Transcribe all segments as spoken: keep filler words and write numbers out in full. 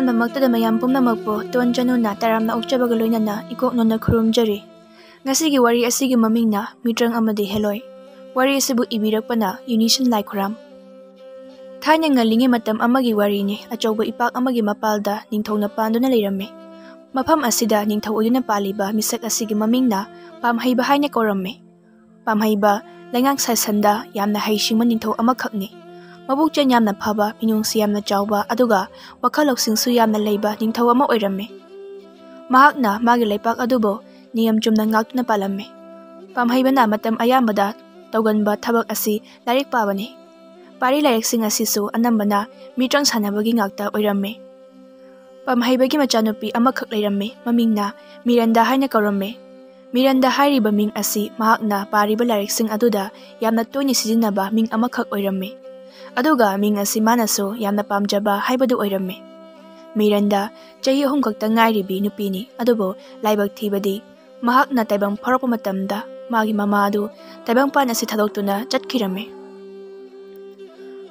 ꯃꯃꯛꯇꯗ ꯃꯌꯥꯝ ꯄꯨꯝꯅꯃꯛꯄꯨ ꯇꯣꯟ ꯆꯅꯨꯅ ꯇꯔꯥꯝꯅ ꯑꯣꯛꯆꯕꯒ ꯂꯣꯏꯅꯅ ꯏꯀꯣꯛ ꯅꯣꯟꯅ ꯈꯨꯔꯨꯝꯖꯔꯤ꯫ ꯉꯁꯤꯒꯤ ꯋꯥꯔꯤ ꯑꯁꯤꯒꯤ ꯃꯃꯤꯡꯅ ꯃꯤꯇ꯭ꯔꯪ ꯑꯃꯗꯤ ꯍꯦꯂꯣꯏ꯫ ꯋꯥꯔꯤ ꯑꯁꯤꯕꯨ ꯏꯕꯤꯔꯛꯄꯅ ꯌꯨꯅꯤꯁꯟ ꯂꯥꯏꯈꯨꯔꯥꯝ꯫ ꯊꯥꯏꯅ ꯉꯜꯂꯤꯉꯩ ꯃꯇꯝ ꯑꯃꯒꯤ ꯋꯥꯔꯤꯅꯤ꯫ ꯑꯆꯧꯕ ꯏꯄꯥꯛ ꯑꯃꯒꯤ ꯃꯄꯥꯜꯗ ꯅꯤꯡꯊꯧꯅ ꯄꯥꯟꯗꯨꯅ ꯂꯩꯔꯝꯃꯤ꯫ ꯃꯐꯝ ꯑꯁꯤꯗ ꯅꯤꯡꯊꯧ ꯑꯣꯏꯗꯨꯅ ꯄꯥꯜꯂꯤꯕ ꯃꯤꯁꯛ ꯑꯁꯤꯒꯤ ꯃꯃꯤꯡꯅ ꯄꯥꯝꯍꯩꯕ ꯍꯥꯏꯅ ꯀꯧꯔꯝꯃꯤ꯫ ꯄꯥꯝꯍꯩꯕ ꯂꯩꯉꯥꯛ ꯁꯥꯁꯟꯗ ꯌꯥꯝꯅ ꯍꯩꯁꯤꯡꯕ ꯅꯤꯡꯊꯧ ꯑꯃꯈꯛꯅꯤ꯫ ꯃꯕꯨꯛꯆꯦꯜ ꯌꯥꯝꯅ ꯐꯕ, ꯃꯤꯅꯨꯡꯁꯤ ꯌꯥꯝꯅ ꯆꯥꯎꯕ, ꯑꯗꯨꯒ ꯋꯥꯈꯜ ꯂꯧꯁꯤꯡꯁꯨ ꯌꯥꯝꯅ ꯂꯩꯕ ꯅꯤꯡꯊꯧ ꯑꯃ ꯑꯣꯏꯔꯝꯃꯤ꯫ ꯃꯍꯥꯛꯅ ꯃꯥꯒꯤ ꯂꯩꯄꯥꯛ ꯑꯗꯨꯕꯨ ꯅꯤꯌꯝ ꯆꯨꯝꯅ ꯉꯥꯛꯇꯨꯅ ꯄꯥꯜꯂꯝꯃꯤ꯫ ꯄꯥꯝꯍꯩꯕꯅ ꯃꯇꯝ ꯑꯌꯥꯝꯕꯗ ꯇꯧꯒꯟꯕ ꯊꯕꯛ ꯑꯁꯤ ꯂꯥꯏꯔꯤꯛ ꯄꯥꯕꯅꯤ꯫ ꯄꯥꯔꯤ ꯂꯥꯏꯔꯤꯛꯁꯤꯡ ꯑꯁꯤꯁꯨ ꯑꯅꯝꯕꯅ ꯃꯤꯇ꯭ꯔꯪ ꯁꯥꯟꯅꯕꯒꯤ ꯉꯥꯛꯇ ꯑꯣꯏꯔꯝꯃꯤ꯫ ꯄꯥꯝꯍꯩꯕꯒꯤ ꯃꯆꯥꯅꯨꯄꯤ ꯑꯃꯈꯛ ꯂꯩꯔꯝꯃꯤ, ꯃꯃꯤꯡꯅ ꯃꯤꯔꯟꯗꯥ ꯍꯥꯏꯅ ꯀꯧꯔꯝꯃꯤ꯫ ꯃꯤꯔꯟꯗꯥ ꯍꯥꯏꯔꯤꯕ ꯃꯤꯡ ꯑꯁꯤ ꯃꯍꯥꯛꯅ ꯄꯥꯔꯤꯕ ꯂꯥꯏꯔꯤꯛꯁꯤꯡ ꯑꯗꯨꯗ ꯌꯥꯝꯅ ꯇꯣꯏꯅ ꯁꯤꯖꯤꯟꯅꯕ ꯃꯤꯡ ꯑꯃꯈꯛ ꯑꯣꯏꯔꯝꯃꯤ, ꯑꯗꯨꯒ ꯃꯤꯡ ꯑꯁꯤ ꯃꯥꯅꯁꯨ ꯌꯥꯝꯅ ꯄꯥꯝꯖꯕ ꯍꯥꯏꯕꯗꯨ ꯑꯣꯏꯔꯝꯃꯤ꯫ ꯃꯤꯔꯟꯗꯥ ꯆꯍꯤ ꯑꯍꯨꯝ ꯈꯛꯇ ꯉꯥꯏꯔꯤꯕꯤ ꯅꯨꯄꯤꯅꯤ, ꯑꯗꯨꯕꯨ ꯂꯥꯏꯕꯛ ꯊꯤꯕꯗꯤ ꯃꯍꯥꯛꯅ ꯇꯥꯏꯕꯪ ꯐꯥꯎꯔꯛꯄ ꯃꯇꯝꯗ ꯃꯥꯒꯤ ꯃꯃꯥ ꯑꯗꯨ ꯇꯥꯏꯕꯪꯄꯥꯟ ꯑꯁꯤ ꯊꯥꯗꯣꯛꯇꯨꯅ ꯆꯠꯈꯤꯔꯝꯃꯤ꯫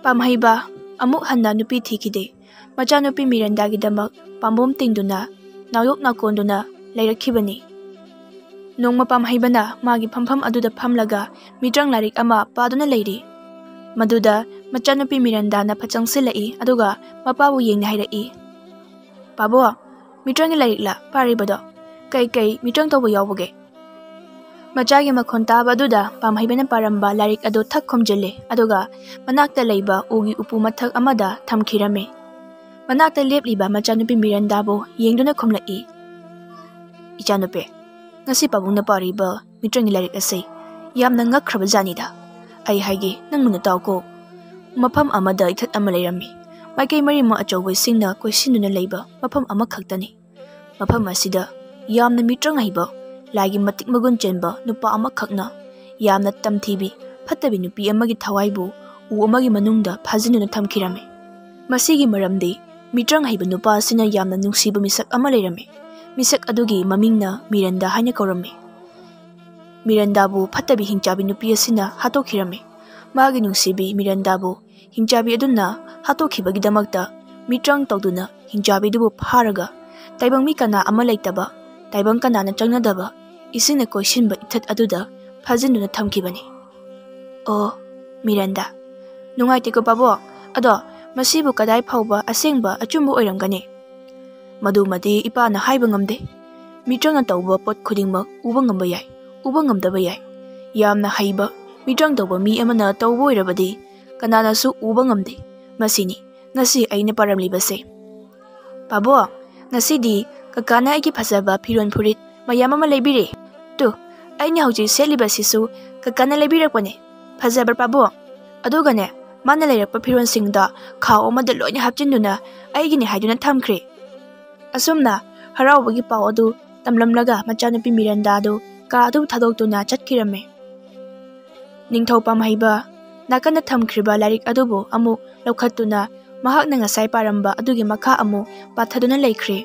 ꯄꯥꯝꯍꯩꯕ ꯑꯃꯨꯛ ꯍꯟꯅ ꯅꯨꯄꯤ ꯊꯤꯈꯤꯗꯦ꯫ ꯃꯆꯥꯅꯨꯄꯤ ꯃꯤꯔꯟꯗꯥꯒꯤꯗꯃꯛ ꯄꯥꯝꯕꯣꯝ ꯇꯤꯡꯗꯨꯅ, ꯅꯥꯎꯌꯣꯛ ꯅꯥꯀꯣꯟꯗꯨꯅ ꯂꯩꯔꯛꯈꯤꯕꯅꯤ꯫ ꯅꯣꯡꯃ ꯄꯥꯝꯍꯩꯕꯅ ꯃꯥꯒꯤ ꯐꯝꯐꯝ ꯑꯗꯨꯗ ꯐꯝꯂꯒ ꯃꯤꯇ꯭ꯔꯪ ꯂꯥꯏꯔꯤꯛ ꯑꯃ ꯄꯥꯗꯨꯅ ꯂꯩꯔꯤ꯫ ꯃꯗꯨꯗ ꯃꯆꯥꯅꯨꯄꯤ ꯃꯤꯔꯟꯗꯥꯅ ꯐꯠ ꯆꯪꯁꯤꯜꯂꯛꯏ, ꯑꯗꯨꯒ ꯃꯄꯥꯕꯨ ꯌꯦꯡꯅ ꯍꯥꯏꯔꯛꯏ, "ꯄꯥꯕꯣ, ꯃꯤꯇ꯭ꯔꯪꯒꯤ ꯂꯥꯏꯔꯤꯛꯂ ꯄꯥꯔꯤꯕꯗꯣ? ꯀꯩ ꯀꯩ ꯃꯤꯇ꯭ꯔꯪ ꯇꯧꯕ ꯌꯥꯎꯕꯒꯦ?" ꯃꯆꯥꯒꯤ ꯃꯈꯣꯟ ꯇꯥꯕ ꯑꯗꯨꯗ ꯄꯥꯝꯍꯩꯕꯅ ꯄꯥꯔꯝꯕ ꯂꯥꯏꯔꯤꯛ ꯑꯗꯨ ꯊꯛ ꯈꯣꯝꯖꯤꯜꯂꯦ, ꯑꯗꯨꯒ ꯃꯅꯥꯛꯇ ꯂꯩꯕ ꯎꯒꯤ ꯎꯄꯨ ꯃꯊꯛ ꯑꯃꯗ ꯊꯝꯈꯤꯔꯝꯃꯤ꯫ ꯃꯅꯥꯛꯇ ꯂꯦꯞꯂꯤꯕ ꯃꯆꯥꯅꯨꯄꯤ ꯃꯤꯔꯟꯗꯥꯕꯨ ꯌꯦꯡꯗꯨꯅ ꯈꯨꯝꯂꯛꯏ, "ꯏꯆꯥꯅꯨꯄꯤ, ꯉꯁꯤ ꯄꯥꯕꯨꯡꯅ ꯄꯥꯔꯤꯕ ꯃꯤꯇ꯭ꯔꯪꯒꯤ ꯂꯥꯏꯔꯤꯛ ꯑꯁꯤ ꯌꯥꯝꯅ ꯉꯛꯈ꯭ꯔꯕ ꯖꯥꯠꯅꯤꯗ꯫ ꯑꯩ ꯍꯥꯏꯒꯦ, ꯅꯪ ꯃꯨꯟꯅ ꯇꯥꯎꯀꯣ꯫ ꯃꯐꯝ ꯑꯃꯗ ꯏꯊꯠ ꯑꯃ ꯂꯩꯔꯝꯃꯤ꯫ ꯃꯥꯏꯀꯩ ꯃꯔꯤꯃꯛ ꯑꯆꯧꯕ ꯏꯁꯤꯡꯅ ꯀꯣꯏꯁꯤꯟꯗꯨꯅ ꯂꯩꯕ ꯃꯐꯝ ꯑꯃꯈꯛꯇꯅꯤ꯫ ꯃꯐꯝ ꯑꯁꯤꯗ ꯌꯥꯝꯅ ꯃꯤꯇ꯭ꯔꯪ ꯍꯩꯕ, ꯂꯥꯏꯒꯤ ꯃꯇꯤꯛ ꯃꯒꯨꯟ ꯆꯦꯟꯕ ꯅꯨꯄꯥ ꯑꯃꯈꯛꯅ ꯌꯥꯝꯅ ꯇꯝꯊꯤꯕꯤ, ꯐꯠꯇꯕꯤ ꯅꯨꯄꯤ ꯑꯃꯒꯤ ꯊꯋꯥꯏꯕꯨ ꯎ ꯑꯃꯒꯤ ꯃꯅꯨꯡꯗ ꯐꯥꯖꯤꯟꯗꯨꯅ ꯊꯝꯈꯤꯔꯝꯃꯤ꯫ ꯃꯁꯤꯒꯤ ꯃꯔꯝꯗꯤ ꯃꯤꯇ꯭ꯔꯪ ꯍꯩꯕ ꯅꯨꯄꯥ ꯑꯁꯤꯅ ꯌꯥꯝꯅ ꯅꯨꯡꯁꯤꯕ ꯃꯤꯁꯛ ꯑꯃ ꯂꯩꯔꯝꯃꯤ꯫ ꯃꯤꯁꯛ ꯑꯗꯨꯒꯤ ꯃꯃꯤꯡꯅ ꯃꯤꯔꯟꯗꯥ ꯍꯥꯏꯅ ꯀꯧꯔꯝꯃꯤ꯫ ꯃꯤꯔꯟꯗꯥꯕꯨ ꯐꯠꯇꯕꯤ ꯍꯤꯡꯆꯥꯕꯤ ꯅꯨꯄꯤ ꯑꯁꯤꯅ ꯍꯥꯠꯇꯣꯛꯈꯤꯔꯝꯃꯤ꯫ ꯃꯥꯒꯤ ꯅꯨꯡꯁꯤꯕꯤ ꯃꯤꯔꯟꯗꯥꯕꯨ ꯍꯤꯡꯆꯥꯕꯤ ꯑꯗꯨꯅ ꯍꯥꯠꯇꯣꯛꯈꯤꯕꯒꯤꯗꯃꯛꯇ ꯃꯤꯇ꯭ꯔꯪ ꯇꯧꯗꯨꯅ ꯍꯤꯡꯆꯥꯕꯤꯗꯨꯕꯨ ꯐꯥꯔꯒ ꯇꯥꯏꯕꯪ ꯃꯤ ꯀꯅꯥ ꯑꯃ ꯂꯩꯇꯕ, ꯇꯥꯏꯕꯪ ꯀꯅꯥꯅ ꯆꯪꯅꯗꯕ ꯏꯁꯤꯡꯅ ꯀꯣꯏꯁꯤꯟꯕ ꯏꯊꯠ ꯑꯗꯨꯗ ꯐꯥꯖꯤꯟꯗꯨꯅ ꯊꯝꯈꯤꯕꯅꯤ꯫ ꯑꯣ, ꯃꯤꯔꯟꯗꯥ, ꯅꯨꯡꯉꯥꯏꯇꯦꯀꯣ ꯄꯥꯕꯣꯛ꯫ ꯑꯗꯣ ꯃꯁꯤꯕꯨ ꯀꯗꯥꯏ ꯐꯥꯎꯕ ꯑꯁꯦꯡꯕ ꯑꯆꯨꯝꯕ ꯑꯣꯏꯔꯝꯒꯅꯤ? ꯃꯗꯨꯃꯗꯤ ꯏꯄꯥꯅ ꯍꯥꯏꯕ ꯉꯝꯗꯦ꯫ ꯃꯤꯇ꯭ꯔꯪꯅ ꯇꯧꯕ ꯄꯣꯠ ꯈꯨꯗꯤꯡꯃꯛ ꯎꯕ ꯉꯝꯕ ꯌꯥꯏ, ꯎꯕ ꯉꯝꯗꯕ ꯌꯥꯏ꯫ ꯌꯥꯝꯅ ꯍꯩꯕ ꯃꯤꯇ꯭ꯔꯪ ꯇꯧꯕ ꯃꯤ ꯑꯃꯅ ꯇꯧꯕ ꯑꯣꯏꯔꯕꯗꯤ ꯀꯅꯥꯅꯁꯨ ꯎꯕ ꯉꯝꯗꯦ꯫ ꯃꯁꯤꯅꯤ ꯉꯁꯤ ꯑꯩꯅ ꯄꯥꯔꯝꯂꯤꯕꯁꯦ꯫ ꯄꯥꯕꯣꯛ, ꯉꯁꯤꯗꯤ ꯀꯀꯥꯅ ꯑꯩꯒꯤ ꯐꯖꯕ ꯐꯤꯔꯣꯜ ꯐꯨꯔꯤꯠ ꯃꯌꯥꯝ ꯑꯃ ꯂꯩꯕꯤꯔꯦ꯫ ꯇꯨ, ꯑꯩꯅ ꯍꯧꯖꯤꯛ ꯁꯦꯠꯂꯤꯕꯁꯤꯁꯨ ꯀꯀꯥꯅ ꯂꯩꯕꯤꯔꯛꯄꯅꯦ꯫ ꯐꯖꯕ꯭ꯔꯥ ꯄꯥꯕꯣꯛ? ꯑꯗꯨꯒꯅꯦ, ꯃꯥꯅ ꯂꯩꯔꯛꯄ ꯐꯤꯔꯣꯜꯁꯤꯡꯗꯣ ꯈꯥꯎ ꯑꯃꯗ ꯂꯣꯏꯅ ꯍꯥꯞꯆꯤꯟꯗꯨꯅ ꯑꯩꯒꯤꯅꯦ ꯍꯥꯏꯗꯨꯅ ꯊꯝꯈ꯭ꯔꯦ꯫ ꯑꯁꯨꯝꯅ ꯍꯔꯥꯎꯕꯒꯤ ꯄꯥꯎ ꯑꯗꯨ ꯇꯝꯂꯝꯂꯒ ꯃꯆꯥꯅꯨꯄꯤ ꯃꯤꯔꯟꯗꯥ ꯑꯗꯨ ꯀꯥ ꯑꯗꯨ ꯊꯥꯗꯣꯛꯇꯨꯅ ꯆꯠꯈꯤꯔꯝꯃꯤ꯫ ꯅꯤꯡꯊꯧ ꯄꯥꯝꯍꯩꯕ ꯅꯥꯀꯟꯗ ꯊꯝꯈ꯭ꯔꯤꯕ ꯂꯥꯏꯔꯤꯛ ꯑꯗꯨꯕꯨ ꯑꯃꯨꯛ ꯂꯧꯈꯠꯇꯨꯅ ꯃꯍꯥꯛꯅ ꯉꯁꯥꯏ ꯄꯥꯔꯝꯕ ꯑꯗꯨꯒꯤ ꯃꯈꯥ ꯑꯃꯨꯛ ꯄꯥꯊꯗꯨꯅ ꯂꯩꯈ꯭ꯔꯦ꯫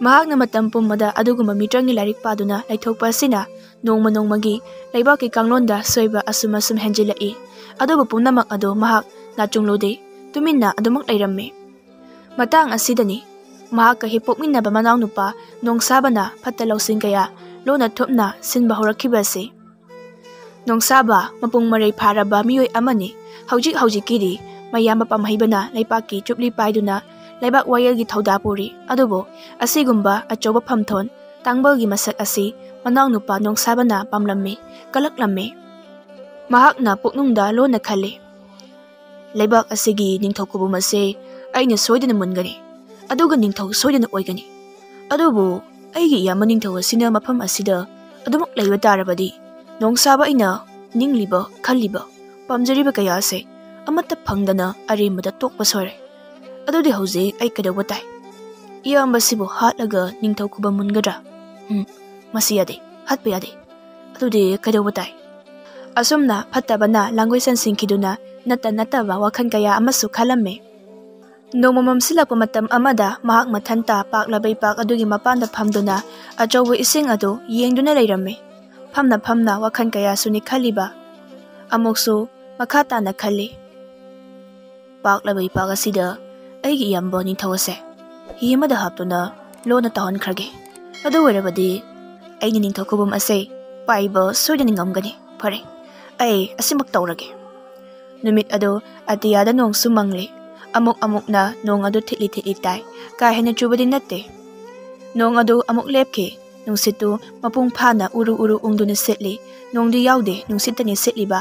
ꯃꯍꯥꯛꯅ ꯃꯇꯝ ꯄꯨꯝꯕꯗ ꯑꯗꯨꯒꯨꯝꯕ ꯃꯤꯇ꯭ꯔꯪꯒꯤ ꯂꯥꯏꯔꯤꯛ ꯄꯥꯗꯨꯅ ꯂꯩꯊꯣꯛꯄ ꯑꯁꯤꯅ ꯅꯣꯡꯃ ꯅꯣꯡꯃꯒꯤ ꯂꯩꯕꯥꯛꯀꯤ ꯀꯥꯡꯂꯣꯟꯗ ꯁꯣꯏꯕ ꯑꯁꯨꯝ ꯑꯁꯨꯝ ꯍꯦꯟꯖꯤꯜꯂꯛꯏ꯫ ꯑꯗꯨꯕꯨ ꯄꯨꯝꯅꯃꯛ ꯑꯗꯨ ꯃꯍꯥꯛ ꯅꯥꯆꯨꯡꯂꯨꯗꯦ, ꯇꯨꯃꯤꯟꯅ ꯑꯗꯨꯃꯛ ꯂꯩꯔꯝꯃꯤ꯫ ꯃꯇꯥꯡ ꯑꯁꯤꯗꯅꯤ ꯃꯍꯥꯛꯀ ꯍꯦꯛ ꯄꯣꯛꯃꯤꯟꯅꯕ ꯃꯅꯥꯎꯅꯨꯄꯥ ꯅꯣꯡꯁꯥꯕꯅ ꯐꯠꯇ ꯂꯧꯁꯤꯡ ꯀꯌꯥ ꯂꯣꯟꯅ ꯊꯨꯞꯅ ꯁꯤꯟꯕ ꯍꯧꯔꯛꯈꯤꯕ ꯑꯁꯤ꯫ ꯅꯣꯡꯁꯥꯕ ꯃꯄꯨꯡ ꯃꯔꯩ ꯐꯥꯔꯕ ꯃꯤꯑꯣꯏ ꯑꯃꯅꯤ꯫ ꯍꯧꯖꯤꯛ ꯍꯧꯖꯤꯛꯀꯤꯗꯤ ꯃꯌꯥꯝꯕ ꯄꯥꯝꯍꯩꯕꯅ ꯂꯩꯕꯥꯛꯀꯤ ꯆꯨꯞꯂꯤ ꯄꯥꯏꯗꯨꯅ ꯂꯩꯕꯥꯛ ꯋꯥꯌꯦꯜꯒꯤ ꯊꯧꯗꯥ ꯄꯨꯔꯤ꯫ ꯑꯗꯨꯕꯨ ꯑꯁꯤꯒꯨꯝꯕ ꯑꯆꯧꯕ ꯐꯝꯊꯣꯟ ꯇꯥꯡꯕꯜꯒꯤ ꯃꯁꯛ ꯑꯁꯤ ꯃꯅꯥꯎꯅꯨꯄꯥ ꯅꯣꯡꯁꯥꯕꯅ ꯄꯥꯝꯂꯝꯃꯤ, ꯀꯜꯂꯛꯂꯝꯃꯤ꯫ ꯃꯍꯥꯛꯅ ꯄꯨꯛꯅꯨꯡꯗ ꯂꯣꯟꯅ ꯈꯜꯂꯤ, "ꯂꯩꯕꯥꯛ ꯑꯁꯤꯒꯤ ꯅꯤꯡꯊꯧ ꯈꯨꯕꯝ ꯑꯁꯦ ꯑꯩꯅ ꯁꯣꯏꯗꯅ ꯃꯨꯟꯒꯅꯤ, ꯑꯗꯨꯒ ꯅꯤꯡꯊꯧ ꯁꯣꯏꯗꯅ ꯑꯣꯏꯒꯅꯤ꯫ ꯑꯗꯨꯕꯨ ꯑꯩꯒꯤ ꯏꯌꯥꯝꯕ ꯅꯤꯡꯊꯧ ꯑꯁꯤꯅ ꯃꯐꯝ ꯑꯁꯤꯗ ꯑꯗꯨꯃꯛ ꯂꯩꯕ ꯇꯥꯔꯕꯗꯤ, ꯅꯣꯡꯁꯥꯕ ꯑꯩꯅ ꯅꯤꯡꯂꯤꯕ, ꯈꯜꯂꯤꯕ, ꯄꯥꯝꯖꯔꯤꯕ ꯀꯌꯥ ꯑꯁꯦ ꯑꯃꯠꯇ ꯐꯪꯗꯅ ꯑꯔꯦꯝꯕꯗ ꯇꯣꯛꯄ ꯁꯣꯏꯔꯦ꯫ ꯑꯗꯨꯗꯤ ꯍꯧꯖꯤꯛ ꯑꯩ ꯀꯩꯗꯧꯕ ꯇꯥꯏ? ꯏꯌꯥꯝꯕꯁꯤꯕꯨ ꯍꯥꯠꯂꯒ ꯅꯤꯡꯊꯧ ꯈꯨꯕꯝ ꯃꯨꯟꯒꯗ꯭ꯔꯥ? ꯎꯝ, ꯃꯁꯤ ꯌꯥꯗꯦ, ꯍꯥꯠꯄ ꯌꯥꯗꯦ꯫ ꯑꯗꯨꯗꯤ ꯀꯩꯗꯧꯕ ꯇꯥꯏ?" ꯑꯁꯨꯝꯅ ꯐꯠꯇꯕꯅ ꯂꯥꯡꯒꯣꯏ ꯆꯟꯁꯤꯟꯈꯤꯗꯨꯅ ꯅꯠꯇ ꯅꯠꯇꯕ ꯋꯥꯈꯜ ꯀꯌꯥ ꯑꯃꯁꯨ ꯈꯜꯂꯝꯃꯤ꯫ ꯅꯣꯡꯃ ꯃꯝꯁꯤꯜꯂꯛꯄ ꯃꯇꯝ ꯑꯃꯗ ꯃꯍꯥꯛ ꯃꯊꯟꯇ ꯄꯥꯛꯂꯕ ꯏꯄꯥꯛ ꯑꯗꯨꯒꯤ ꯃꯄꯥꯟꯗ ꯐꯝꯗꯨꯅ ꯑꯆꯧꯕ ꯏꯁꯤꯡ ꯑꯗꯨ ꯌꯦꯡꯗꯨꯅ ꯂꯩꯔꯝꯃꯤ꯫ ꯐꯝꯅ ꯐꯝꯅ ꯋꯥꯈꯜ ꯀꯌꯥꯁꯨꯅꯤ ꯈꯜꯂꯤꯕ꯫ ꯑꯃꯨꯛꯁꯨ ꯃꯈꯥ ꯇꯥꯅ ꯈꯜꯂꯤ꯫ ꯄꯥꯛꯂꯕ ꯏꯄꯥꯛ ꯑꯁꯤꯗ ꯑꯩꯒꯤ ꯏꯌꯥꯝꯕ ꯅꯤꯡꯊꯧ ꯑꯁꯦ ꯍꯤ ꯑꯃꯗ ꯍꯥꯞꯇꯨꯅ ꯂꯣꯟꯅ ꯇꯥꯎꯍꯟꯈ꯭ꯔꯒꯦ꯫ ꯑꯗꯨ ꯑꯣꯏꯔꯕꯗꯤ ꯑꯩꯅ ꯅꯤꯡꯊꯧ ꯈꯨꯕꯝ ꯑꯁꯦ ꯄꯥꯏꯕ ꯁꯣꯏꯗꯅ ꯉꯝꯒꯅꯤ꯫ ꯐꯔꯦ, ꯑꯩ ꯑꯁꯤꯃꯛ ꯇꯧꯔꯒꯦ꯫ ꯅꯨꯃꯤꯠ ꯑꯗꯨ ꯑꯇꯤꯌꯥꯗ ꯅꯣꯡꯁꯨ ꯃꯪꯂꯤ꯫ ꯑꯃꯨꯛ ꯑꯃꯨꯛꯅ ꯅꯣꯡ ꯑꯗꯨ ꯊꯤꯠꯂꯤ ꯊꯤꯠꯂꯤ ꯇꯥꯏ꯫ ꯀꯥ ꯍꯦꯟꯅ ꯆꯨꯕꯗꯤ ꯅꯠꯇꯦ꯫ ꯅꯣꯡ ꯑꯗꯨ ꯑꯃꯨꯛ ꯂꯦꯞꯈꯤ꯫ ꯅꯨꯡꯁꯤꯠꯇꯨ ꯃꯄꯨꯡ ꯐꯥꯅ ꯎꯔꯨ ꯎꯔꯨ ꯎꯪꯗꯨꯅ ꯁꯤꯠꯂꯤ꯫ ꯅꯣꯡꯗꯤ ꯌꯥꯎꯗꯦ, ꯅꯨꯡꯁꯤꯠꯇꯅꯤ ꯁꯤꯠꯂꯤꯕ꯫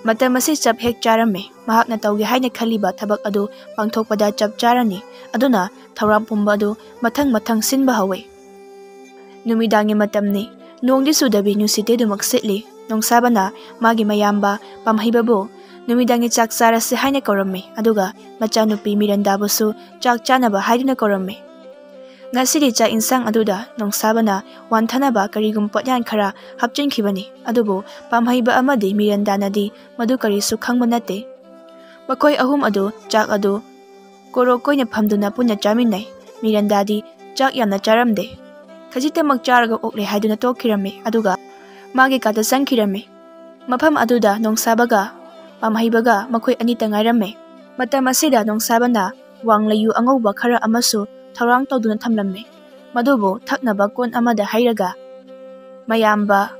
ꯃꯇꯝ ꯑꯁꯤ ꯆꯞ ꯍꯦꯛ ꯆꯥꯔꯝꯃꯤ꯫ ꯃꯍꯥꯛꯅ ꯇꯧꯒꯦ ꯍꯥꯏꯅ ꯈꯜꯂꯤꯕ ꯊꯕꯛ ꯑꯗꯨ ꯄꯥꯡꯊꯣꯛꯄꯗ ꯆꯞ ꯆꯥꯔꯅꯤ꯫ ꯑꯗꯨꯅ ꯊꯧꯔꯥꯡ ꯄꯨꯝꯕ ꯑꯗꯨ ꯃꯊꯪ ꯃꯊꯪ ꯁꯤꯟꯕ ꯍꯧꯏ꯫ ꯅꯨꯃꯤꯗꯥꯡꯒꯤ ꯃꯇꯝꯅꯤ꯫ ꯅꯣꯡꯗꯤ ꯆꯨꯗꯕꯤ ꯅꯨꯡꯁꯤꯠꯇꯤ ꯑꯗꯨꯃꯛ ꯁꯤꯠꯂꯤ꯫ ꯅꯣꯡꯁꯥꯕꯅ ꯃꯥꯒꯤ ꯃꯌꯥꯝꯕ ꯄꯥꯝꯍꯩꯕꯕꯨ ꯅꯨꯃꯤꯗꯥꯡꯒꯤ ꯆꯥꯛ ꯆꯥꯔꯁꯤ ꯍꯥꯏꯅ ꯀꯧꯔꯝꯃꯤ, ꯑꯗꯨꯒ ꯃꯆꯥꯅꯨꯄꯤ ꯃꯤꯔꯟꯗꯥꯕꯨꯁꯨ ꯆꯥꯛ ꯆꯥꯅꯕ ꯍꯥꯏꯗꯨꯅ ꯀꯧꯔꯝꯃꯤ꯫ ꯉꯁꯤꯗꯤ ꯆꯥꯛ ꯏꯟꯁꯥꯡ ꯑꯗꯨꯗ ꯅꯣꯡꯁꯥꯕꯅ ꯋꯥꯟꯊꯅꯕ ꯀꯔꯤꯒꯨꯝꯕ ꯄꯣꯠꯌꯥꯟ ꯈꯔ ꯍꯥꯞꯆꯤꯟꯈꯤꯕꯅꯤ, ꯑꯗꯨꯕꯨ ꯄꯥꯝꯍꯩꯕ ꯑꯃꯗꯤ ꯃꯤꯔꯟꯗꯥꯅꯗꯤ ꯃꯗꯨ ꯀꯔꯤꯁꯨ ꯈꯪꯕ ꯅꯠꯇꯦ꯫ ꯃꯈꯣꯏ ꯑꯍꯨꯝ ꯑꯗꯨ ꯆꯥꯛ ꯑꯗꯨ ꯀꯣꯔꯣꯛ ꯀꯣꯏꯅ ꯐꯝꯗꯨꯅ ꯄꯨꯟꯅ ꯆꯥꯃꯤꯟꯅꯩ꯫ ꯃꯤꯔꯟꯗꯥꯗꯤ ꯆꯥꯛ ꯌꯥꯝꯅ ꯆꯥꯔꯝꯗꯦ꯫ ꯈꯖꯤꯛꯇꯃꯛ ꯆꯥꯔꯒ ꯑꯣꯛꯂꯦ ꯍꯥꯏꯗꯨꯅ ꯇꯣꯛꯈꯤꯔꯝꯃꯤ, ꯑꯗꯨꯒ ꯃꯥꯒꯤ ꯀꯥꯗ ꯆꯪꯈꯤꯔꯝꯃꯤ꯫ ꯃꯐꯝ ꯑꯗꯨꯗ ꯅꯣꯡꯁꯥꯕꯒ ꯄꯥꯝꯍꯩꯕꯒ ꯃꯈꯣꯏ ꯑꯅꯤꯇ ꯉꯥꯏꯔꯝꯃꯤ꯫ ꯃꯇꯝ ꯑꯁꯤꯗ ꯅꯣꯡꯁꯥꯕꯅ ꯋꯥꯡꯂꯩꯌꯨ ꯑꯉꯧꯕ ꯈꯔ ꯑꯃꯁꯨ ꯊꯧꯔꯥꯡ ꯇꯧꯗꯨꯅ ꯊꯝꯂꯝꯃꯤ꯫ ꯃꯗꯨꯕꯨ ꯊꯛꯅꯕ ꯀꯣꯟ ꯑꯃꯗ ꯍꯩꯔꯒ ꯃꯌꯥꯝꯕ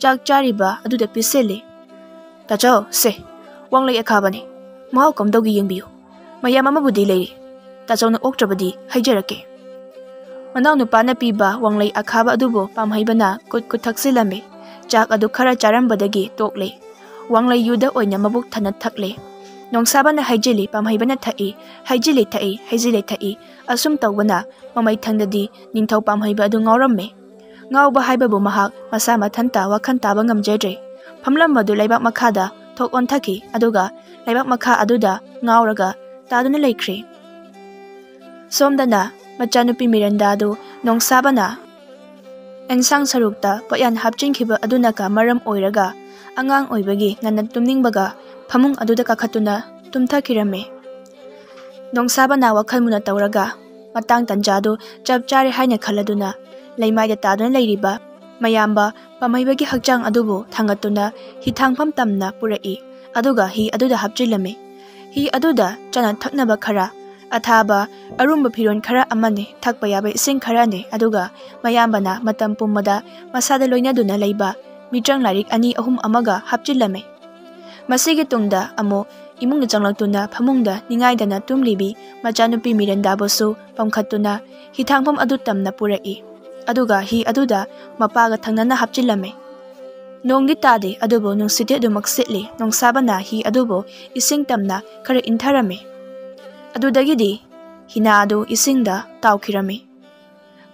ꯆꯥꯛ ꯆꯥꯔꯤꯕ ꯑꯗꯨꯗ ꯄꯤꯁꯤꯜꯂꯤ꯫ "ꯇꯥꯆꯧ, ꯁꯦ, ꯋꯥꯡꯂꯩ ꯑꯈꯥꯕꯅꯤ, ꯃꯍꯥꯎ ꯀꯝꯗꯧꯒꯦ ꯌꯦꯡꯕꯤꯌꯨ꯫ ꯃꯌꯥꯝ ꯑꯃꯕꯨꯗꯤ ꯂꯩꯔꯤ, ꯇꯥꯆꯧꯅ ꯑꯣꯛꯇ꯭ꯔꯕꯗꯤ ꯍꯩꯖꯔꯛꯀꯦ꯫" ꯃꯅꯥꯎꯅꯨꯄꯥꯅ ꯄꯤꯕ ꯋꯥꯡꯂꯩ ꯑꯈꯥꯕ ꯑꯗꯨꯕꯨ ꯄꯥꯝꯍꯩꯕꯅ ꯀꯨꯠ ꯀꯨꯠ ꯊꯛꯆꯤꯜꯂꯝꯃꯤ꯫ ꯆꯥꯛ ꯑꯗꯨ ꯈꯔ ꯆꯥꯔꯝꯕꯗꯒꯤ ꯇꯣꯛꯂꯦ꯫ ꯋꯥꯡꯂꯩ ꯌꯨꯗ ꯑꯣꯏꯅ ꯃꯕꯨꯛ ꯊꯟꯅ ꯊꯛꯂꯦ꯫ ꯅꯣꯡꯁꯥꯕꯅ ꯍꯩꯖꯤꯜꯂꯤ, ꯄꯥꯝꯍꯩꯕꯅ ꯊꯛꯏ, ꯍꯩꯖꯤꯜꯂꯤ ꯊꯛꯏ, ꯍꯩꯖꯤꯜꯂꯤ ꯊꯛꯏ꯫ ꯑꯁꯨꯝ ꯇꯧꯕꯅ ꯃꯃꯩꯊꯪꯗꯗꯤ ꯅꯤꯡꯊꯧ ꯄꯥꯝꯍꯩꯕ ꯑꯗꯨ ꯉꯥꯎꯔꯝꯃꯦ꯫ ꯉꯥꯎꯕ ꯍꯥꯏꯕꯕꯨ ꯃꯍꯥꯛ ꯃꯁꯥ ꯃꯊꯟꯇ ꯋꯥꯈꯜ ꯇꯥꯕ ꯉꯝꯖꯗ꯭ꯔꯦ꯫ ꯐꯝꯂꯝꯕꯗꯨ ꯂꯩꯕꯥꯛ ꯃꯈꯥꯗ ꯊꯣꯛ ꯑꯣꯟꯊꯈꯤ, ꯑꯗꯨꯒ ꯂꯩꯕꯥꯛ ꯃꯈꯥ ꯑꯗꯨꯗ ꯉꯥꯎꯔꯒ ꯇꯥꯗꯨꯅ ꯂꯩꯈ꯭ꯔꯦ꯫ ꯁꯣꯝꯗꯅ ꯃꯆꯥꯅꯨꯄꯤ ꯃꯤꯔꯟꯗꯥ ꯑꯗꯨ ꯅꯣꯡꯁꯥꯕꯅ ꯑꯦꯟꯁꯥꯡ ꯁꯔꯨꯛꯇ ꯄꯣꯠꯌꯥꯟ ꯍꯥꯞꯆꯤꯟꯈꯤꯕ ꯑꯗꯨꯅꯒ ꯃꯔꯝ ꯑꯣꯏꯔꯒ ꯑꯉꯥꯡ ꯑꯣꯏꯕꯒꯤ ꯉꯟꯅ ꯇꯨꯝꯅꯤꯡꯕꯒ ꯐꯃꯨꯡ ꯑꯗꯨꯗ ꯀꯥꯈꯠꯇꯨꯅ ꯇꯨꯝꯊꯈꯤꯔꯝꯃꯤ꯫ ꯅꯣꯡꯁꯥꯕꯅ ꯋꯥꯈꯜ ꯃꯨꯟꯅ ꯇꯧꯔꯒ ꯃꯇꯥꯡ ꯇꯟꯖꯥꯗꯨ ꯆꯞ ꯆꯥꯔꯦ ꯍꯥꯏꯅ ꯈꯜꯂꯗꯨꯅ ꯂꯩꯃꯥꯏꯗ ꯇꯥꯗꯨꯅ ꯂꯩꯔꯤꯕ ꯃꯌꯥꯝꯕ ꯄꯥꯝꯍꯩꯕꯒꯤ ꯍꯛꯆꯥꯡ ꯑꯗꯨꯕꯨ ꯊꯥꯡꯒꯠꯇꯨꯅ ꯍꯤ ꯊꯥꯡꯐꯝ ꯇꯝꯅ ꯄꯨꯔꯛꯏ, ꯑꯗꯨꯒ ꯍꯤ ꯑꯗꯨꯗ ꯍꯥꯞꯆꯤꯜꯂꯝꯃꯤ꯫ ꯍꯤ ꯑꯗꯨꯗ ꯆꯥꯅ ꯊꯛꯅꯕ ꯈꯔ, ꯑꯊꯥꯕ, ꯑꯔꯨꯝꯕ ꯐꯤꯔꯣꯜ ꯈꯔ ꯑꯃꯅꯤ, ꯊꯛꯄ ꯌꯥꯕ ꯏꯁꯤꯡ ꯈꯔꯅꯤ, ꯑꯗꯨꯒ ꯃꯌꯥꯝꯕꯅ ꯃꯇꯝ ꯄꯨꯝꯕꯗ ꯃꯁꯥꯗ ꯂꯣꯏꯅꯗꯨꯅ ꯂꯩꯕ ꯃꯤꯇ꯭ꯔꯪ ꯂꯥꯏꯔꯤꯛ ꯑꯅꯤ ꯑꯍꯨꯝ ꯑꯃꯒ ꯍꯥꯞꯆꯤꯜꯂꯝꯃꯤ꯫ ꯃꯁꯤꯒꯤ ꯇꯨꯡꯗ ꯑꯃꯨꯛ ꯏꯃꯨꯡꯗ ꯆꯪꯂꯛꯇꯨꯅ ꯐꯃꯨꯡꯗ ꯅꯤꯡꯉꯥꯏꯗꯅ ꯇꯨꯝꯂꯤꯕꯤ ꯃꯆꯥꯅꯨꯄꯤ ꯃꯤꯔꯦꯟꯗꯥꯕꯨꯁꯨ ꯄꯝꯈꯠꯇꯨꯅ ꯍꯤꯊꯥꯡꯐꯝ ꯑꯗꯨ ꯇꯝꯅ ꯄꯨꯔꯛꯏ꯫ ꯑꯗꯨꯒ ꯍꯤ ꯑꯗꯨꯗ ꯃꯄꯥꯒ ꯊꯪꯅꯅ ꯍꯥꯞꯆꯤꯜꯂꯝꯃꯤ꯫ ꯅꯣꯡꯗꯤ ꯇꯥꯗꯦ, ꯑꯗꯨꯕꯨ ꯅꯨꯡꯁꯤꯠꯇꯤ ꯑꯗꯨꯃꯛ ꯁꯤꯠꯂꯤ꯫ ꯅꯣꯡꯁꯥꯕꯅ ꯍꯤ ꯑꯗꯨꯕꯨ ꯏꯁꯤꯡ ꯇꯝꯅ ꯈꯔ ꯏꯟꯊꯔꯝꯃꯤ꯫ ꯑꯗꯨꯗꯒꯤꯗꯤ ꯍꯤꯅꯥ ꯑꯗꯨ ꯏꯁꯤꯡꯗ ꯇꯥꯎꯈꯤꯔꯝꯃꯤ꯫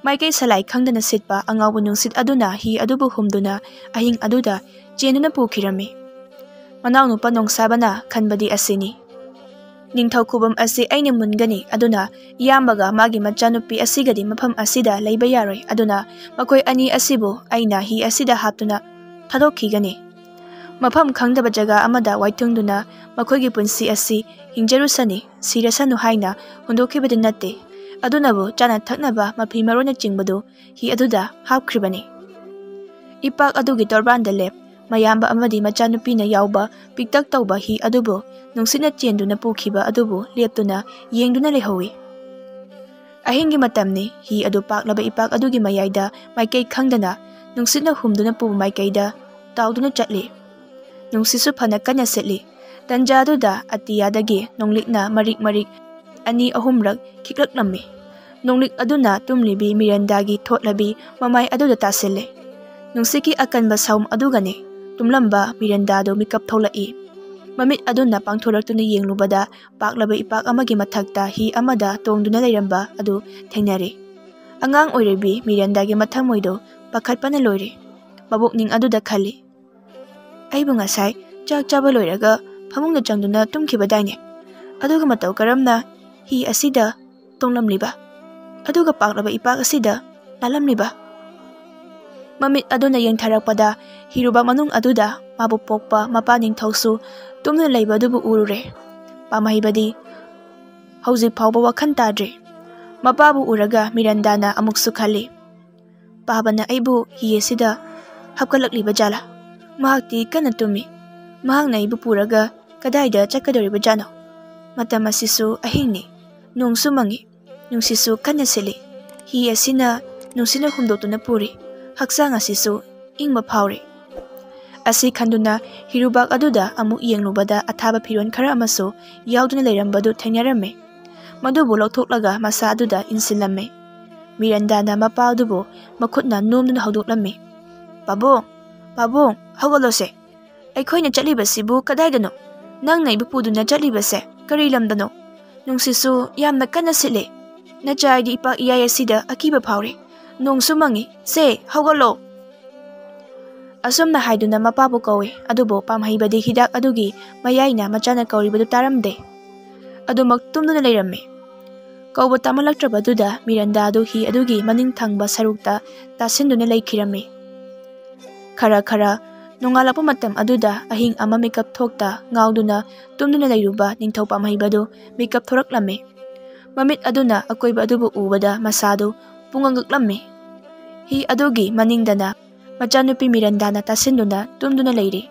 ꯃꯥꯏꯀꯩ ꯁꯂꯥꯏ ꯈꯪꯗꯅ ꯁꯤꯠꯄ ꯑꯉꯥꯎꯕ ꯅꯨꯡꯁꯤꯠ ꯑꯗꯨꯅ ꯍꯤ ꯑꯗꯨꯕꯨ ꯍꯨꯝꯗꯨꯅ ꯑꯍꯤꯡ ꯑꯗꯨꯗ ꯆꯦꯟꯗꯨꯅ ꯄꯨꯈꯤꯔꯝꯃꯤ꯫ ꯃꯅꯥꯎꯅꯨꯄꯥ ꯅꯣꯡꯁꯥꯕꯅ ꯈꯟꯕꯗꯤ ꯑꯁꯤꯅꯤ, "ꯅꯤꯡꯊꯧ ꯈꯨꯕꯝ ꯑꯁꯤ ꯑꯩꯅ ꯃꯨꯟꯒꯅꯤ, ꯑꯗꯨꯅ ꯏꯌꯥꯝꯕꯒ ꯃꯥꯒꯤ ꯃꯆꯥꯅꯨꯄꯤ ꯑꯁꯤꯒꯗꯤ ꯃꯐꯝ ꯑꯁꯤꯗ ꯂꯩꯕ ꯌꯥꯔꯣꯏ, ꯑꯗꯨꯅ ꯃꯈꯣꯏ ꯑꯅꯤ ꯑꯁꯤꯕꯨ ꯑꯩꯅ ꯍꯤ ꯑꯁꯤꯗ ꯍꯥꯞꯇꯨꯅ ꯊꯥꯗꯣꯛꯈꯤꯒꯅꯤ꯫ ꯃꯐꯝ ꯈꯪꯗꯕ ꯖꯒꯥ ꯑꯃꯗ ꯋꯥꯏꯊꯨꯡꯗꯨꯅ ꯃꯈꯣꯏꯒꯤ ꯄꯨꯟꯁꯤ ꯑꯁꯤ ꯍꯤꯡꯖꯔꯨꯁꯅꯤ, ꯁꯤꯔꯁꯅꯨ ꯍꯥꯏꯅ ꯍꯨꯟꯗꯣꯛꯈꯤꯕꯗꯤ ꯅꯠꯇꯦ꯫ ꯑꯗꯨꯅꯕꯨ ꯆꯥꯅ ꯊꯛꯅꯕ ꯃꯐꯤ ꯃꯔꯣꯟꯅꯆꯤꯡꯕꯗꯨ ꯍꯤ ꯑꯗꯨꯗ ꯍꯥꯞꯈ꯭ꯔꯤꯕꯅꯤ꯫" ꯏꯄꯥꯛ ꯑꯗꯨꯒꯤ ꯇꯣꯔꯕꯥꯟꯗ ꯂꯦꯞ, ꯃꯌꯥꯝꯕ ꯑꯃꯗꯤ ꯃꯆꯥꯅꯨꯄꯤꯅ ꯌꯥꯎꯕ ꯄꯤꯛꯇꯛ ꯇꯧꯕ ꯍꯤ ꯑꯗꯨꯕꯨ ꯅꯨꯡꯁꯤꯠꯅ ꯆꯦꯟꯗꯨꯅ ꯄꯨꯈꯤꯕ ꯑꯗꯨꯕꯨ ꯂꯦꯞꯇꯨꯅ ꯌꯦꯡꯗꯨꯅ ꯂꯩꯍꯧꯏ꯫ ꯑꯍꯤꯡꯒꯤ ꯃꯇꯝꯅꯤ꯫ ꯍꯤ ꯑꯗꯨ ꯄꯥꯛꯂꯕ ꯏꯄꯥꯛ ꯑꯗꯨꯒꯤ ꯃꯌꯥꯏꯗ ꯃꯥꯏꯀꯩ ꯈꯪꯗꯅ ꯅꯨꯡꯁꯤꯠꯅ ꯍꯨꯝꯗꯨꯅ ꯄꯨꯕ ꯃꯥꯏꯀꯩꯗ ꯇꯥꯎꯗꯨꯅ ꯆꯠꯂꯤ꯫ ꯅꯨꯡꯁꯤꯠꯁꯨ ꯐꯅ ꯀꯟꯅ ꯁꯤꯠꯂꯤ꯫ ꯇꯟꯖꯥ ꯑꯗꯨꯗ ꯑꯇꯤꯌꯥꯗꯒꯤ ꯅꯣꯡꯂꯤꯛꯅ ꯃꯔꯤꯛ ꯃꯔꯤꯛ ꯑꯅꯤ ꯑꯍꯨꯝꯔꯛ ꯈꯤꯛꯂꯛꯂꯝꯃꯤ꯫ ꯅꯣꯡꯂꯤꯛ ꯑꯗꯨꯅ ꯇꯨꯝꯂꯤꯕꯤ ꯃꯤꯔꯦꯟꯗꯥꯒꯤ ꯊꯣꯠꯂꯕꯤ ꯃꯃꯥꯏ ꯑꯗꯨꯗ ꯇꯥꯁꯤꯜꯂꯦ꯫ ꯅꯨꯡꯁꯤꯠꯀꯤ ꯑꯀꯟꯕ ꯁꯥꯎꯝ ꯑꯗꯨꯒꯅꯤ ꯇꯨꯝꯂꯝꯕ ꯃꯤꯔꯦꯟꯗꯥꯗꯨ ꯃꯤꯀꯞ ꯊꯣꯛꯂꯛꯏ꯫ ꯃꯃꯤꯠ ꯑꯗꯨꯅ ꯄꯥꯡꯊꯣꯔꯛꯇꯨꯅ ꯌꯦꯡꯂꯨꯕꯗ ꯄꯥꯛꯂꯕ ꯏꯄꯥꯛ ꯑꯃꯒꯤ ꯃꯊꯛꯇ ꯍꯤ ꯑꯃꯗ ꯇꯣꯡꯗꯨꯅ ꯂꯩꯔꯝꯕ ꯑꯗꯨ ꯊꯦꯡꯅꯔꯦ꯫ ꯑꯉꯥꯡ ꯑꯣꯏꯔꯤꯕꯤ ꯃꯤꯔꯦꯟꯗꯥꯒꯤ ꯃꯊꯃꯣꯏꯗꯨ ꯄꯥꯈꯠꯄꯅ ꯂꯣꯏꯔꯦ꯫ ꯃꯕꯨꯛꯅꯤꯡ ꯑꯗꯨꯗ ꯈꯜꯂꯤ, "ꯑꯩꯕꯨ ꯉꯁꯥꯏ ꯆꯥꯛ ꯆꯥꯕ ꯂꯣꯏꯔꯒ ꯐꯃꯨꯡꯗ ꯆꯪꯗꯨꯅ ꯇꯨꯝꯈꯤꯕꯗꯥꯏꯅꯦ? ꯑꯗꯨꯒ ꯃꯇꯧ ꯀꯔꯝꯅ ꯍꯤ ꯑꯁꯤꯗ ꯇꯣꯡꯂꯝꯂꯤꯕ? ꯑꯗꯨꯒ ꯄꯥꯛꯂꯕ ꯏꯄꯥꯛ ꯑꯁꯤꯗ ꯂꯥꯜꯂꯝꯂꯤꯕ?" ꯃꯃꯤꯠ ꯑꯗꯨꯅ ꯌꯦꯡꯊꯔꯛꯄꯗ ꯍꯤꯔꯨꯕꯥꯛ ꯃꯅꯨꯡ ꯑꯗꯨꯗ ꯃꯥꯕꯨ ꯄꯣꯛꯄ ꯃꯄꯥ ꯅꯤꯡꯊꯧꯁꯨ ꯇꯨꯝꯗꯨꯅ ꯂꯩꯕ ꯑꯗꯨꯕꯨ ꯎꯔꯨꯔꯦ꯫ ꯄꯥꯝꯍꯩꯕꯗꯤ ꯍꯧꯖꯤꯛ ꯐꯥꯎꯕ ꯋꯥꯈꯜ ꯇꯥꯗ꯭ꯔꯤ꯫ ꯃꯄꯥꯕꯨ ꯎꯔꯒ ꯃꯤꯔꯟꯗꯥꯅ ꯑꯃꯨꯛꯁꯨ ꯈꯜꯂꯤ, "ꯄꯥꯕꯅ ꯑꯩꯕꯨ ꯍꯤ ꯑꯁꯤꯗ ꯍꯥꯞꯀꯠꯂꯛꯂꯤꯕ ꯖꯥꯠꯂꯥ? ꯃꯍꯥꯛꯇꯤ ꯀꯟꯅ ꯇꯨꯝꯃꯤ꯫ ꯃꯍꯥꯛꯅ ꯑꯩꯕꯨ ꯄꯨꯔꯒ ꯀꯗꯥꯏꯗ ꯆꯠꯀꯗꯧꯔꯤꯕ ꯖꯥꯠꯅꯣ?" ꯃꯇꯝ ꯑꯁꯤꯁꯨ ꯑꯍꯤꯡꯅꯤ꯫ ꯅꯣꯡꯁꯨ ꯃꯪꯉꯤ꯫ ꯅꯨꯡꯁꯤꯠꯁꯨ ꯀꯟꯅ ꯁꯤꯠꯂꯤ꯫ ꯍꯤ ꯑꯁꯤꯅ ꯅꯨꯡꯁꯤꯠꯅ ꯍꯨꯝꯗꯣꯛꯇꯨꯅ ꯄꯨꯔꯤ꯫ ꯍꯛꯆꯥꯡ ꯑꯁꯤꯁꯨ ꯏꯪꯕ ꯐꯥꯎꯔꯤ꯫ ꯑꯁꯤ ꯈꯟꯗꯨꯅ ꯍꯤꯔꯨꯕꯥꯛ ꯑꯗꯨꯗ ꯑꯃꯨꯛ ꯌꯦꯡꯂꯨꯕꯗ ꯑꯊꯥꯕ ꯐꯤꯔꯣꯜ ꯈꯔ ꯑꯃꯁꯨ ꯌꯥꯎꯗꯨꯅ ꯂꯩꯔꯝꯕꯗꯨ ꯊꯦꯡꯅꯔꯝꯃꯤ꯫ ꯃꯗꯨꯕꯨ ꯂꯧꯊꯣꯛꯂꯒ ꯃꯁꯥ ꯑꯗꯨꯗ ꯏꯟꯁꯤꯜꯂꯝꯃꯤ꯫ ꯃꯤꯔꯟꯗꯥꯅ ꯃꯄꯥ ꯑꯗꯨꯕꯨ ꯃꯈꯨꯠꯅ ꯅꯣꯝꯗꯨꯅ ꯍꯧꯗꯣꯛꯂꯝꯃꯤ꯫ "ꯄꯥꯕꯨꯡ, ꯄꯥꯕꯨꯡ, ꯍꯧꯒꯠꯂꯣꯁꯦ꯫ ꯑꯩꯈꯣꯏꯅ ꯆꯠꯂꯤꯕꯁꯤꯕꯨ ꯀꯗꯥꯏꯗꯅꯣ? ꯅꯪꯅ ꯑꯩꯕꯨ ꯄꯨꯗꯨꯅ ꯆꯠꯂꯤꯕꯁꯦ ꯀꯔꯤ ꯂꯝꯗꯅꯣ? ꯅꯨꯡꯁꯤꯠꯁꯨ ꯌꯥꯝꯅ ꯀꯟꯅ ꯁꯤꯠꯂꯦ꯫ ꯅꯆꯥꯏꯗꯤ ꯏꯄꯥꯛ ꯏꯌꯥꯏ ꯑꯁꯤꯗ ꯑꯀꯤꯕ ꯐꯥꯎꯔꯦ꯫ ꯅꯣꯡꯁꯨ ꯃꯪꯉꯤ꯫ ꯁꯦ, ꯍꯧꯒꯠꯂꯣ!" ꯑꯁꯨꯝꯅ ꯍꯥꯏꯗꯨꯅ ꯃꯄꯥꯕꯨ ꯀꯧꯏ, ꯑꯗꯨꯕꯨ ꯄꯥꯝꯍꯩꯕꯗꯤ ꯍꯤꯗꯥꯛ ꯑꯗꯨꯒꯤ ꯃꯌꯥꯏꯅ ꯃꯆꯥꯅ ꯀꯧꯔꯤꯕꯗꯨ ꯇꯥꯔꯝꯗꯦ꯫ ꯑꯗꯨꯃꯛ ꯇꯨꯝꯗꯨꯅ ꯂꯩꯔꯝꯃꯤ꯫ ꯀꯧꯕ ꯇꯥꯃꯜꯂꯛꯇ꯭ꯔꯕꯗꯨꯗ ꯃꯤꯔꯟꯗꯥ ꯑꯗꯨ ꯍꯤ ꯑꯗꯨꯒꯤ ꯃꯅꯤꯡ ꯊꯪꯕ ꯁꯔꯨꯛꯇ ꯇꯥꯁꯤꯟꯗꯨꯅ ꯂꯩꯈꯤꯔꯝꯃꯤ꯫ ꯈꯔ ꯈꯔ ꯅꯣꯡꯉꯥꯜꯂꯛꯄ ꯃꯇꯝ ꯑꯗꯨꯗ ꯑꯍꯤꯡ ꯑꯃ ꯃꯤꯀꯞ ꯊꯣꯛꯇ ꯉꯥꯎꯗꯨꯅ ꯇꯨꯝꯗꯨꯅ ꯂꯩꯔꯨꯕ ꯅꯤꯡꯊꯧ ꯄꯥꯝꯍꯩꯕꯗꯨ ꯃꯤꯀꯞ ꯊꯣꯔꯛꯂꯝꯃꯤ꯫ ꯃꯃꯤꯠ ꯑꯗꯨꯅ ꯑꯀꯣꯏꯕ ꯑꯗꯨꯕꯨ ꯎꯕꯗ ꯃꯁꯥꯗꯨ ꯄꯨꯡꯉꯛ ꯉꯛꯂꯝꯃꯤ꯫ ꯍꯤ ꯑꯗꯨꯒꯤ ꯃꯅꯤꯡꯗꯅ ꯃꯆꯥꯅꯨꯄꯤ ꯃꯤꯔꯟꯗꯥꯅ ꯇꯥꯁꯤꯟꯗꯨꯅ ꯇꯨꯝꯗꯨꯅ ꯂꯩꯔꯤ꯫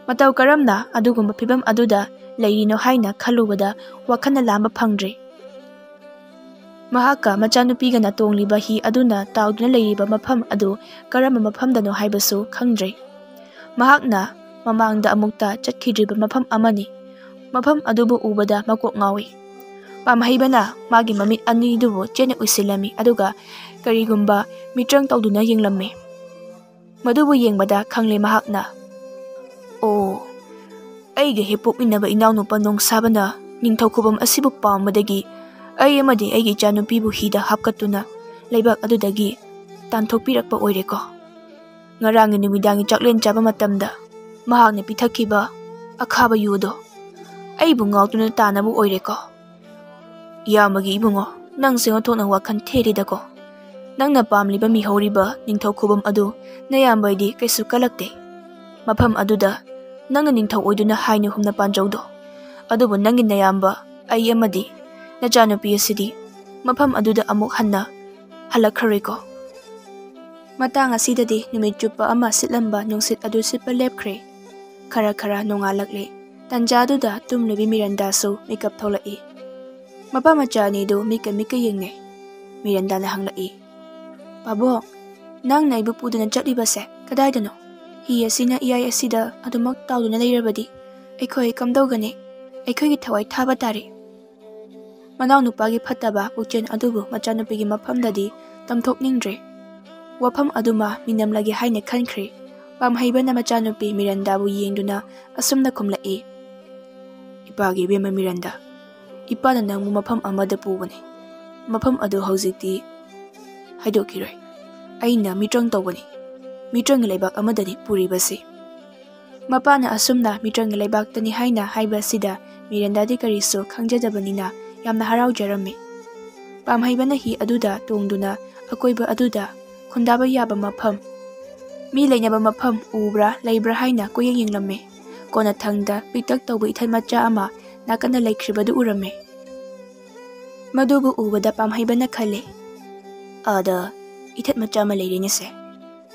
ꯃꯇꯧ ꯀꯔꯝꯅ ꯑꯗꯨꯒꯨꯝꯕ ꯐꯤꯚꯝ ꯑꯗꯨꯗ ꯂꯩꯔꯤꯅꯣ ꯍꯥꯏꯅ ꯈꯜꯂꯨꯕꯗ ꯋꯥꯈꯜꯅ ꯂꯥꯝꯕ ꯐꯪꯗ꯭ꯔꯤ꯫ ꯃꯍꯥꯛꯀ ꯃꯆꯥꯅꯨꯄꯤꯒꯅ ꯇꯣꯡꯂꯤꯕ ꯍꯤ ꯑꯗꯨꯅ ꯇꯥꯎꯗꯨꯅ ꯂꯩꯔꯤꯕ ꯃꯐꯝ ꯑꯗꯨ ꯀꯔꯝꯕ ꯃꯐꯝꯗꯅꯣ ꯍꯥꯏꯕꯁꯨ ꯈꯪꯗ꯭ꯔꯤ꯫ ꯃꯍꯥꯛꯅ ꯃꯃꯥꯡꯗ ꯑꯃꯨꯛꯇ ꯆꯠꯈꯤꯗ꯭ꯔꯤꯕ ꯃꯐꯝ ꯑꯃꯅꯤ꯫ ꯃꯐꯝ ꯑꯗꯨꯕꯨ ꯎꯕꯗ ꯃꯀꯣꯛ ꯉꯥꯎꯏ꯫ ꯄꯥꯝꯍꯩꯕꯅ ꯃꯥꯒꯤ ꯃꯃꯤꯠ ꯑꯅꯤꯗꯨꯕꯨ ꯆꯦꯠꯅ ꯎꯏꯁꯤꯜꯂꯝꯃꯤ, ꯑꯗꯨꯒ ꯀꯔꯤꯒꯨꯝꯕ ꯃꯤꯇ꯭ꯔꯪ ꯇꯧꯗꯨꯅ ꯌꯦꯡꯂꯝꯃꯤ꯫ ꯃꯗꯨꯕꯨ ꯌꯦꯡꯕꯗ ꯈꯪꯂꯦ ꯃꯍꯥꯛꯅ, "ꯑꯣ, ꯑꯩꯒ ꯍꯦꯛ ꯄꯣꯛꯃꯤꯟꯅꯕ ꯏꯅꯥꯎꯅꯨꯄꯥ ꯅꯣꯡꯁꯥꯕꯅ ꯅꯤꯡꯊꯧ ꯈꯨꯕꯝ ꯑꯁꯤꯕꯨ ꯄꯥꯝꯕꯗꯒꯤ ꯑꯩ ꯑꯃꯗꯤ ꯑꯩꯒꯤ ꯏꯆꯥꯅꯨꯄꯤꯕꯨ ꯍꯤꯗ ꯍꯥꯞꯀꯠꯇꯨꯅ ꯂꯩꯕꯥꯛ ꯑꯗꯨꯗꯒꯤ ꯇꯥꯟꯊꯣꯛꯄꯤꯔꯛꯄ ꯑꯣꯏꯔꯦꯀꯣ꯫ ꯉꯔꯥꯡꯒꯤ ꯅꯨꯃꯤꯗꯥꯡꯒꯤ ꯆꯥꯛꯂꯦꯟ ꯆꯥꯕ ꯃꯇꯝꯗ ꯃꯍꯥꯛꯅ ꯄꯤꯊꯛꯈꯤꯕ ꯑꯈꯥꯕ ꯌꯨ ꯑꯗꯣ ꯑꯩꯕꯨ ꯉꯥꯎꯗꯨꯅ ꯇꯥꯅꯕ ꯑꯣꯏꯔꯦꯀꯣ꯫ ꯏꯌꯥꯝꯕꯒꯤ ꯏꯕꯨꯡꯉꯣ, ꯅꯪꯁꯦ ꯑꯣꯟꯊꯣꯛꯅ ꯋꯥꯈꯜ ꯊꯦꯔꯤꯗꯀꯣ꯫ ꯅꯪꯅ ꯄꯥꯝꯂꯤꯕ ꯃꯤꯍꯧꯔꯤꯕ ꯅꯤꯡꯊꯧ ꯈꯨꯕꯝ ꯑꯗꯨ ꯅꯌꯥꯝꯕꯗꯤ ꯀꯩꯁꯨ ꯀꯜꯂꯛꯇꯦ꯫ ꯃꯐꯝ ꯑꯗꯨꯗ ꯅꯪꯅ ꯅꯤꯡꯊꯧ ꯑꯣꯏꯗꯨꯅ ꯍꯥꯏꯅ ꯍꯨꯝꯅ ꯄꯥꯟꯖꯧꯗꯣ꯫ ꯑꯗꯨꯕꯨ ꯅꯪꯒꯤ ꯅꯌꯥꯝꯕ, ꯑꯩ ꯑꯃꯗꯤ ꯅꯆꯥꯅꯨꯄꯤ ꯑꯁꯤꯗꯤ ꯃꯐꯝ ꯑꯗꯨꯗ ꯑꯃꯨꯛ ꯍꯟꯅ ꯍꯜꯂꯛꯈ꯭ꯔꯔꯣꯏꯀꯣ꯫" ꯃꯇꯥꯡ ꯑꯁꯤꯗꯗꯤ ꯅꯨꯃꯤꯠ ꯆꯨꯞꯄ ꯑꯃ ꯁꯤꯠꯂꯝꯕ ꯅꯨꯡꯁꯤꯠ ꯑꯗꯨ ꯁꯤꯠꯄ ꯂꯦꯞꯈ꯭ꯔꯦ꯫ ꯈꯔ ꯈꯔ ꯅꯣꯡꯉꯥꯜꯂꯛꯂꯦ꯫ ꯇꯟꯖꯥꯗꯨꯗ ꯇꯨꯝꯂꯤꯕꯤ ꯃꯤꯔꯟꯗꯥꯁꯨ ꯃꯤꯀꯞ ꯊꯣꯛꯂꯛꯏ꯫ ꯃꯄꯥ ꯃꯆꯥ ꯑꯅꯤꯗꯨ ꯃꯤꯀ ꯃꯤꯀ ꯌꯦꯡꯅꯩ꯫ ꯃꯤꯔꯟꯗꯥꯅ ꯍꯪꯂꯛꯏ, "ꯄꯥꯕꯣꯛ, ꯅꯪꯅ ꯑꯩꯕꯨ ꯄꯨꯗꯨꯅ ꯆꯠꯂꯤꯕꯁꯦ ꯀꯗꯥꯏꯗꯅꯣ? ꯍꯤ ꯑꯁꯤꯅ ꯏꯌꯥꯏ ꯑꯁꯤꯗ ꯑꯗꯨꯃꯛ ꯇꯥꯎꯗꯨꯅ ꯂꯩꯔꯕꯗꯤ ꯑꯩꯈꯣꯏ ꯀꯝꯗꯧꯒꯅꯤ? ꯑꯩꯈꯣꯏꯒꯤ ꯊꯋꯥꯏ ꯊꯥꯕ ꯇꯥꯔꯦ꯫" ꯃꯅꯥꯎꯅꯨꯄꯥꯒꯤ ꯐꯠꯇꯕ ꯄꯨꯛꯆꯦꯜ ꯑꯗꯨꯕꯨ ꯃꯆꯥꯅꯨꯄꯤꯒꯤ ꯃꯐꯝꯗꯗꯤ ꯇꯝꯊꯣꯛꯅꯤꯡꯗ꯭ꯔꯦ꯫ ꯋꯥꯐꯝ ꯑꯗꯨꯃ ꯃꯤꯅꯝꯂꯒꯦ ꯍꯥꯏꯅ ꯈꯟꯈ꯭ꯔꯦ꯫ ꯄꯥꯝꯍꯩꯕꯅ ꯃꯆꯥꯅꯨꯄꯤ ꯃꯤꯔꯟꯗꯥꯕꯨ ꯌꯦꯡꯗꯨꯅ ꯑꯁꯨꯝꯅ ꯈꯨꯝꯂꯛꯏ, "ꯏꯄꯥꯒꯤ ꯏꯕꯦꯝꯃ ꯃꯤꯔꯟꯗꯥ, ꯏꯄꯥꯅ ꯅꯪꯕꯨ ꯃꯐꯝ ꯑꯃꯗ ꯄꯨꯕꯅꯤ꯫ ꯃꯐꯝ ꯑꯗꯨ ꯍꯧꯖꯤꯛꯇꯤ ꯍꯥꯏꯗꯣꯛꯈꯤꯔꯣꯏ꯫ ꯑꯩꯅ ꯃꯤꯇ꯭ꯔꯪ ꯇꯧꯕꯅꯤ꯫ ꯃꯤꯇ꯭ꯔꯪꯒꯤ ꯂꯩꯕꯥꯛ ꯑꯃꯗꯅꯤ ꯄꯨꯔꯤꯕꯁꯤ꯫" ꯃꯄꯥꯅ ꯑꯁꯨꯝꯅ ꯃꯤꯇ꯭ꯔꯪꯒꯤ ꯂꯩꯕꯥꯛꯇꯅꯤ ꯍꯥꯏꯅ ꯍꯥꯏꯕ ꯑꯁꯤꯗ ꯃꯤꯔꯟꯗꯥꯗꯤ ꯀꯔꯤꯁꯨ ꯈꯪꯖꯗꯕꯅꯤꯅ ꯌꯥꯝꯅ ꯍꯔꯥꯎꯖꯔꯝꯃꯤ꯫ ꯄꯥꯝꯍꯩꯕꯅ ꯍꯤ ꯑꯗꯨꯗ ꯇꯣꯡꯗꯨꯅ ꯑꯀꯣꯏꯕ ꯑꯗꯨꯗ ꯈꯨꯟꯗꯥꯕ ꯌꯥꯕ ꯃꯐꯝ, ꯃꯤ ꯂꯩꯅꯕ ꯃꯐꯝ ꯎꯕ꯭ꯔꯥ ꯂꯩꯕ꯭ꯔꯥ ꯍꯥꯏꯅ ꯀꯣꯏꯌꯦꯡ ꯌꯦꯡꯂꯝꯃꯤ꯫ ꯀꯣꯟꯅꯊꯪꯗ ꯄꯤꯛꯇꯛ ꯇꯧꯕ ꯏꯊꯠ ꯃꯆꯥ ꯑꯃ ꯅꯥꯀꯟꯗ ꯂꯩꯈ꯭ꯔꯤꯕꯗꯨ ꯎꯔꯝꯃꯤ꯫ ꯃꯗꯨꯕꯨ ꯎꯕꯗ ꯄꯥꯝꯍꯩꯕꯅ ꯈꯜꯂꯤ, "ꯑꯥꯗ ꯏꯊꯠ ꯃꯆꯥ ꯑꯃ ꯂꯩꯔꯦꯅꯦꯁꯦ꯫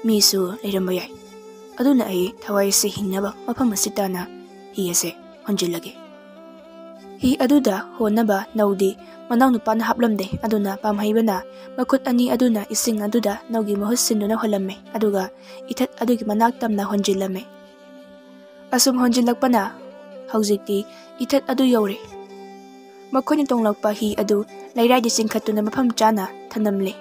ꯃꯤꯁꯨ ꯂꯩꯔꯝꯕ ꯌꯥꯏ꯫ ꯑꯗꯨꯅ ꯑꯩ ꯊꯋꯥꯏꯁꯦ ꯍꯤꯡꯅꯕ ꯃꯐꯝ ꯑꯁꯤ ꯇꯥꯅ ꯍꯤ ꯑꯁꯦ ꯍꯣꯟꯖꯤꯜꯂꯒꯦ꯫" ꯍꯤ ꯑꯗꯨꯗ ꯍꯣꯟꯅꯕ ꯅꯧꯗꯤ ꯃꯅꯥꯎꯅꯨꯄꯥꯅ ꯍꯥꯞꯂꯝꯗꯦ꯫ ꯑꯗꯨꯅ ꯄꯥꯝꯍꯩꯕꯅ ꯃꯈꯨꯠ ꯑꯅꯤ ꯑꯗꯨꯅ ꯏꯁꯤꯡ ꯑꯗꯨꯗ ꯅꯧꯒꯤ ꯃꯍꯨꯠ ꯁꯤꯟꯗꯨꯅ ꯍꯣꯜꯂꯝꯃꯤ꯫ ꯑꯗꯨꯒ ꯏꯊꯠ ꯑꯗꯨꯒꯤ ꯃꯅꯥꯛ ꯇꯝꯅ ꯍꯣꯟꯖꯤꯜꯂꯝꯃꯤ꯫ ꯑꯁꯨꯝ ꯍꯣꯟꯖꯤꯜꯂꯛꯄꯅ ꯍꯧꯖꯤꯛꯇꯤ ꯏꯊꯠ ꯑꯗꯨ ꯌꯧꯔꯦ꯫ ꯃꯈꯣꯏꯅ ꯇꯣꯡꯂꯛꯄ ꯍꯤ ꯑꯗꯨ ꯂꯩꯔꯥꯏꯗ ꯆꯤꯡꯈꯠꯇꯨꯅ ꯃꯐꯝ ꯆꯥꯅ ꯊꯅꯝꯂꯦ꯫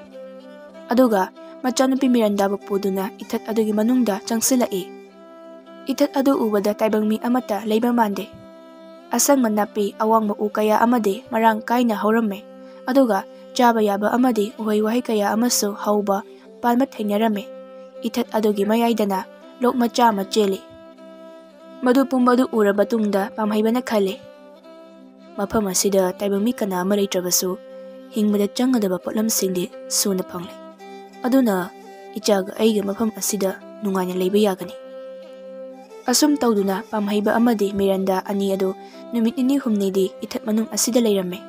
ꯑꯗꯨꯒ ꯃꯆꯥꯅꯨꯄꯤ ꯃꯤꯔꯟꯗꯥꯕꯨ ꯄꯨꯗꯨꯅ ꯏꯊꯠ ꯑꯗꯨꯒꯤ ꯃꯅꯨꯡꯗ ꯆꯪꯁꯤꯜꯂꯛꯏ꯫ ꯏꯊꯠ ꯑꯗꯨ ꯎꯕꯗ ꯇꯥꯏꯕꯪ ꯃꯤ ꯑꯃꯠꯇ ꯂꯩꯕ ꯃꯥꯟꯗꯦ꯫ ꯑꯁꯪꯕ ꯅꯥꯄꯤ, ꯑꯋꯥꯡꯕ ꯎ ꯀꯌꯥ ꯑꯃꯗꯤ ꯃꯔꯥꯡ ꯀꯥꯏꯅ ꯍꯧꯔꯝꯃꯦ꯫ ꯑꯗꯨꯒ ꯆꯥꯕ ꯌꯥꯕ ꯑꯃꯗꯤ ꯎꯍꯩ ꯋꯥꯍꯩ ꯀꯌꯥ ꯑꯃꯁꯨ ꯍꯧꯕ ꯄꯥꯟꯕ ꯊꯦꯡꯅꯔꯝꯃꯤ꯫ ꯏꯊꯠ ꯑꯗꯨꯒꯤ ꯃꯌꯥꯏꯗꯅ ꯂꯣꯛ ꯃꯆꯥ ꯑꯃ ꯆꯦꯜꯂꯤ꯫ ꯃꯗꯨ ꯄꯨꯝꯕ ꯑꯗꯨ ꯎꯔꯕ ꯇꯨꯡꯗ ꯄꯥꯝꯍꯩꯕꯅ ꯈꯜꯂꯤ, "ꯃꯐꯝ ꯑꯁꯤꯗ ꯇꯥꯏꯕꯪ ꯃꯤ ꯀꯅꯥ ꯑꯃ ꯂꯩꯇ꯭ꯔꯕꯁꯨ ꯍꯤꯡꯕꯗ ꯆꯪꯒꯗꯕ ꯄꯣꯠꯂꯝꯁꯤꯡꯗꯤ ꯁꯨꯅ ꯐꯪꯂꯦ꯫ ꯑꯗꯨꯅ ꯏꯆꯥꯒ ꯑꯩꯒ ꯃꯐꯝ ꯑꯁꯤꯗ ꯅꯨꯡꯉꯥꯏꯅ ꯂꯩꯕ ꯌꯥꯒꯅꯤ꯫" ꯑꯁꯨꯝ ꯇꯧꯗꯨꯅ ꯄꯥꯝꯍꯩꯕ ꯑꯃꯗꯤ ꯃꯤꯔꯟꯗꯥ ꯑꯅꯤ ꯑꯗꯨ ꯅꯨꯃꯤꯠ ꯅꯤꯅꯤ ꯍꯨꯝꯅꯤꯗꯤ ꯏꯊꯠ ꯃꯅꯨꯡ ꯑꯁꯤꯗ ꯂꯩꯔꯝꯃꯤ꯫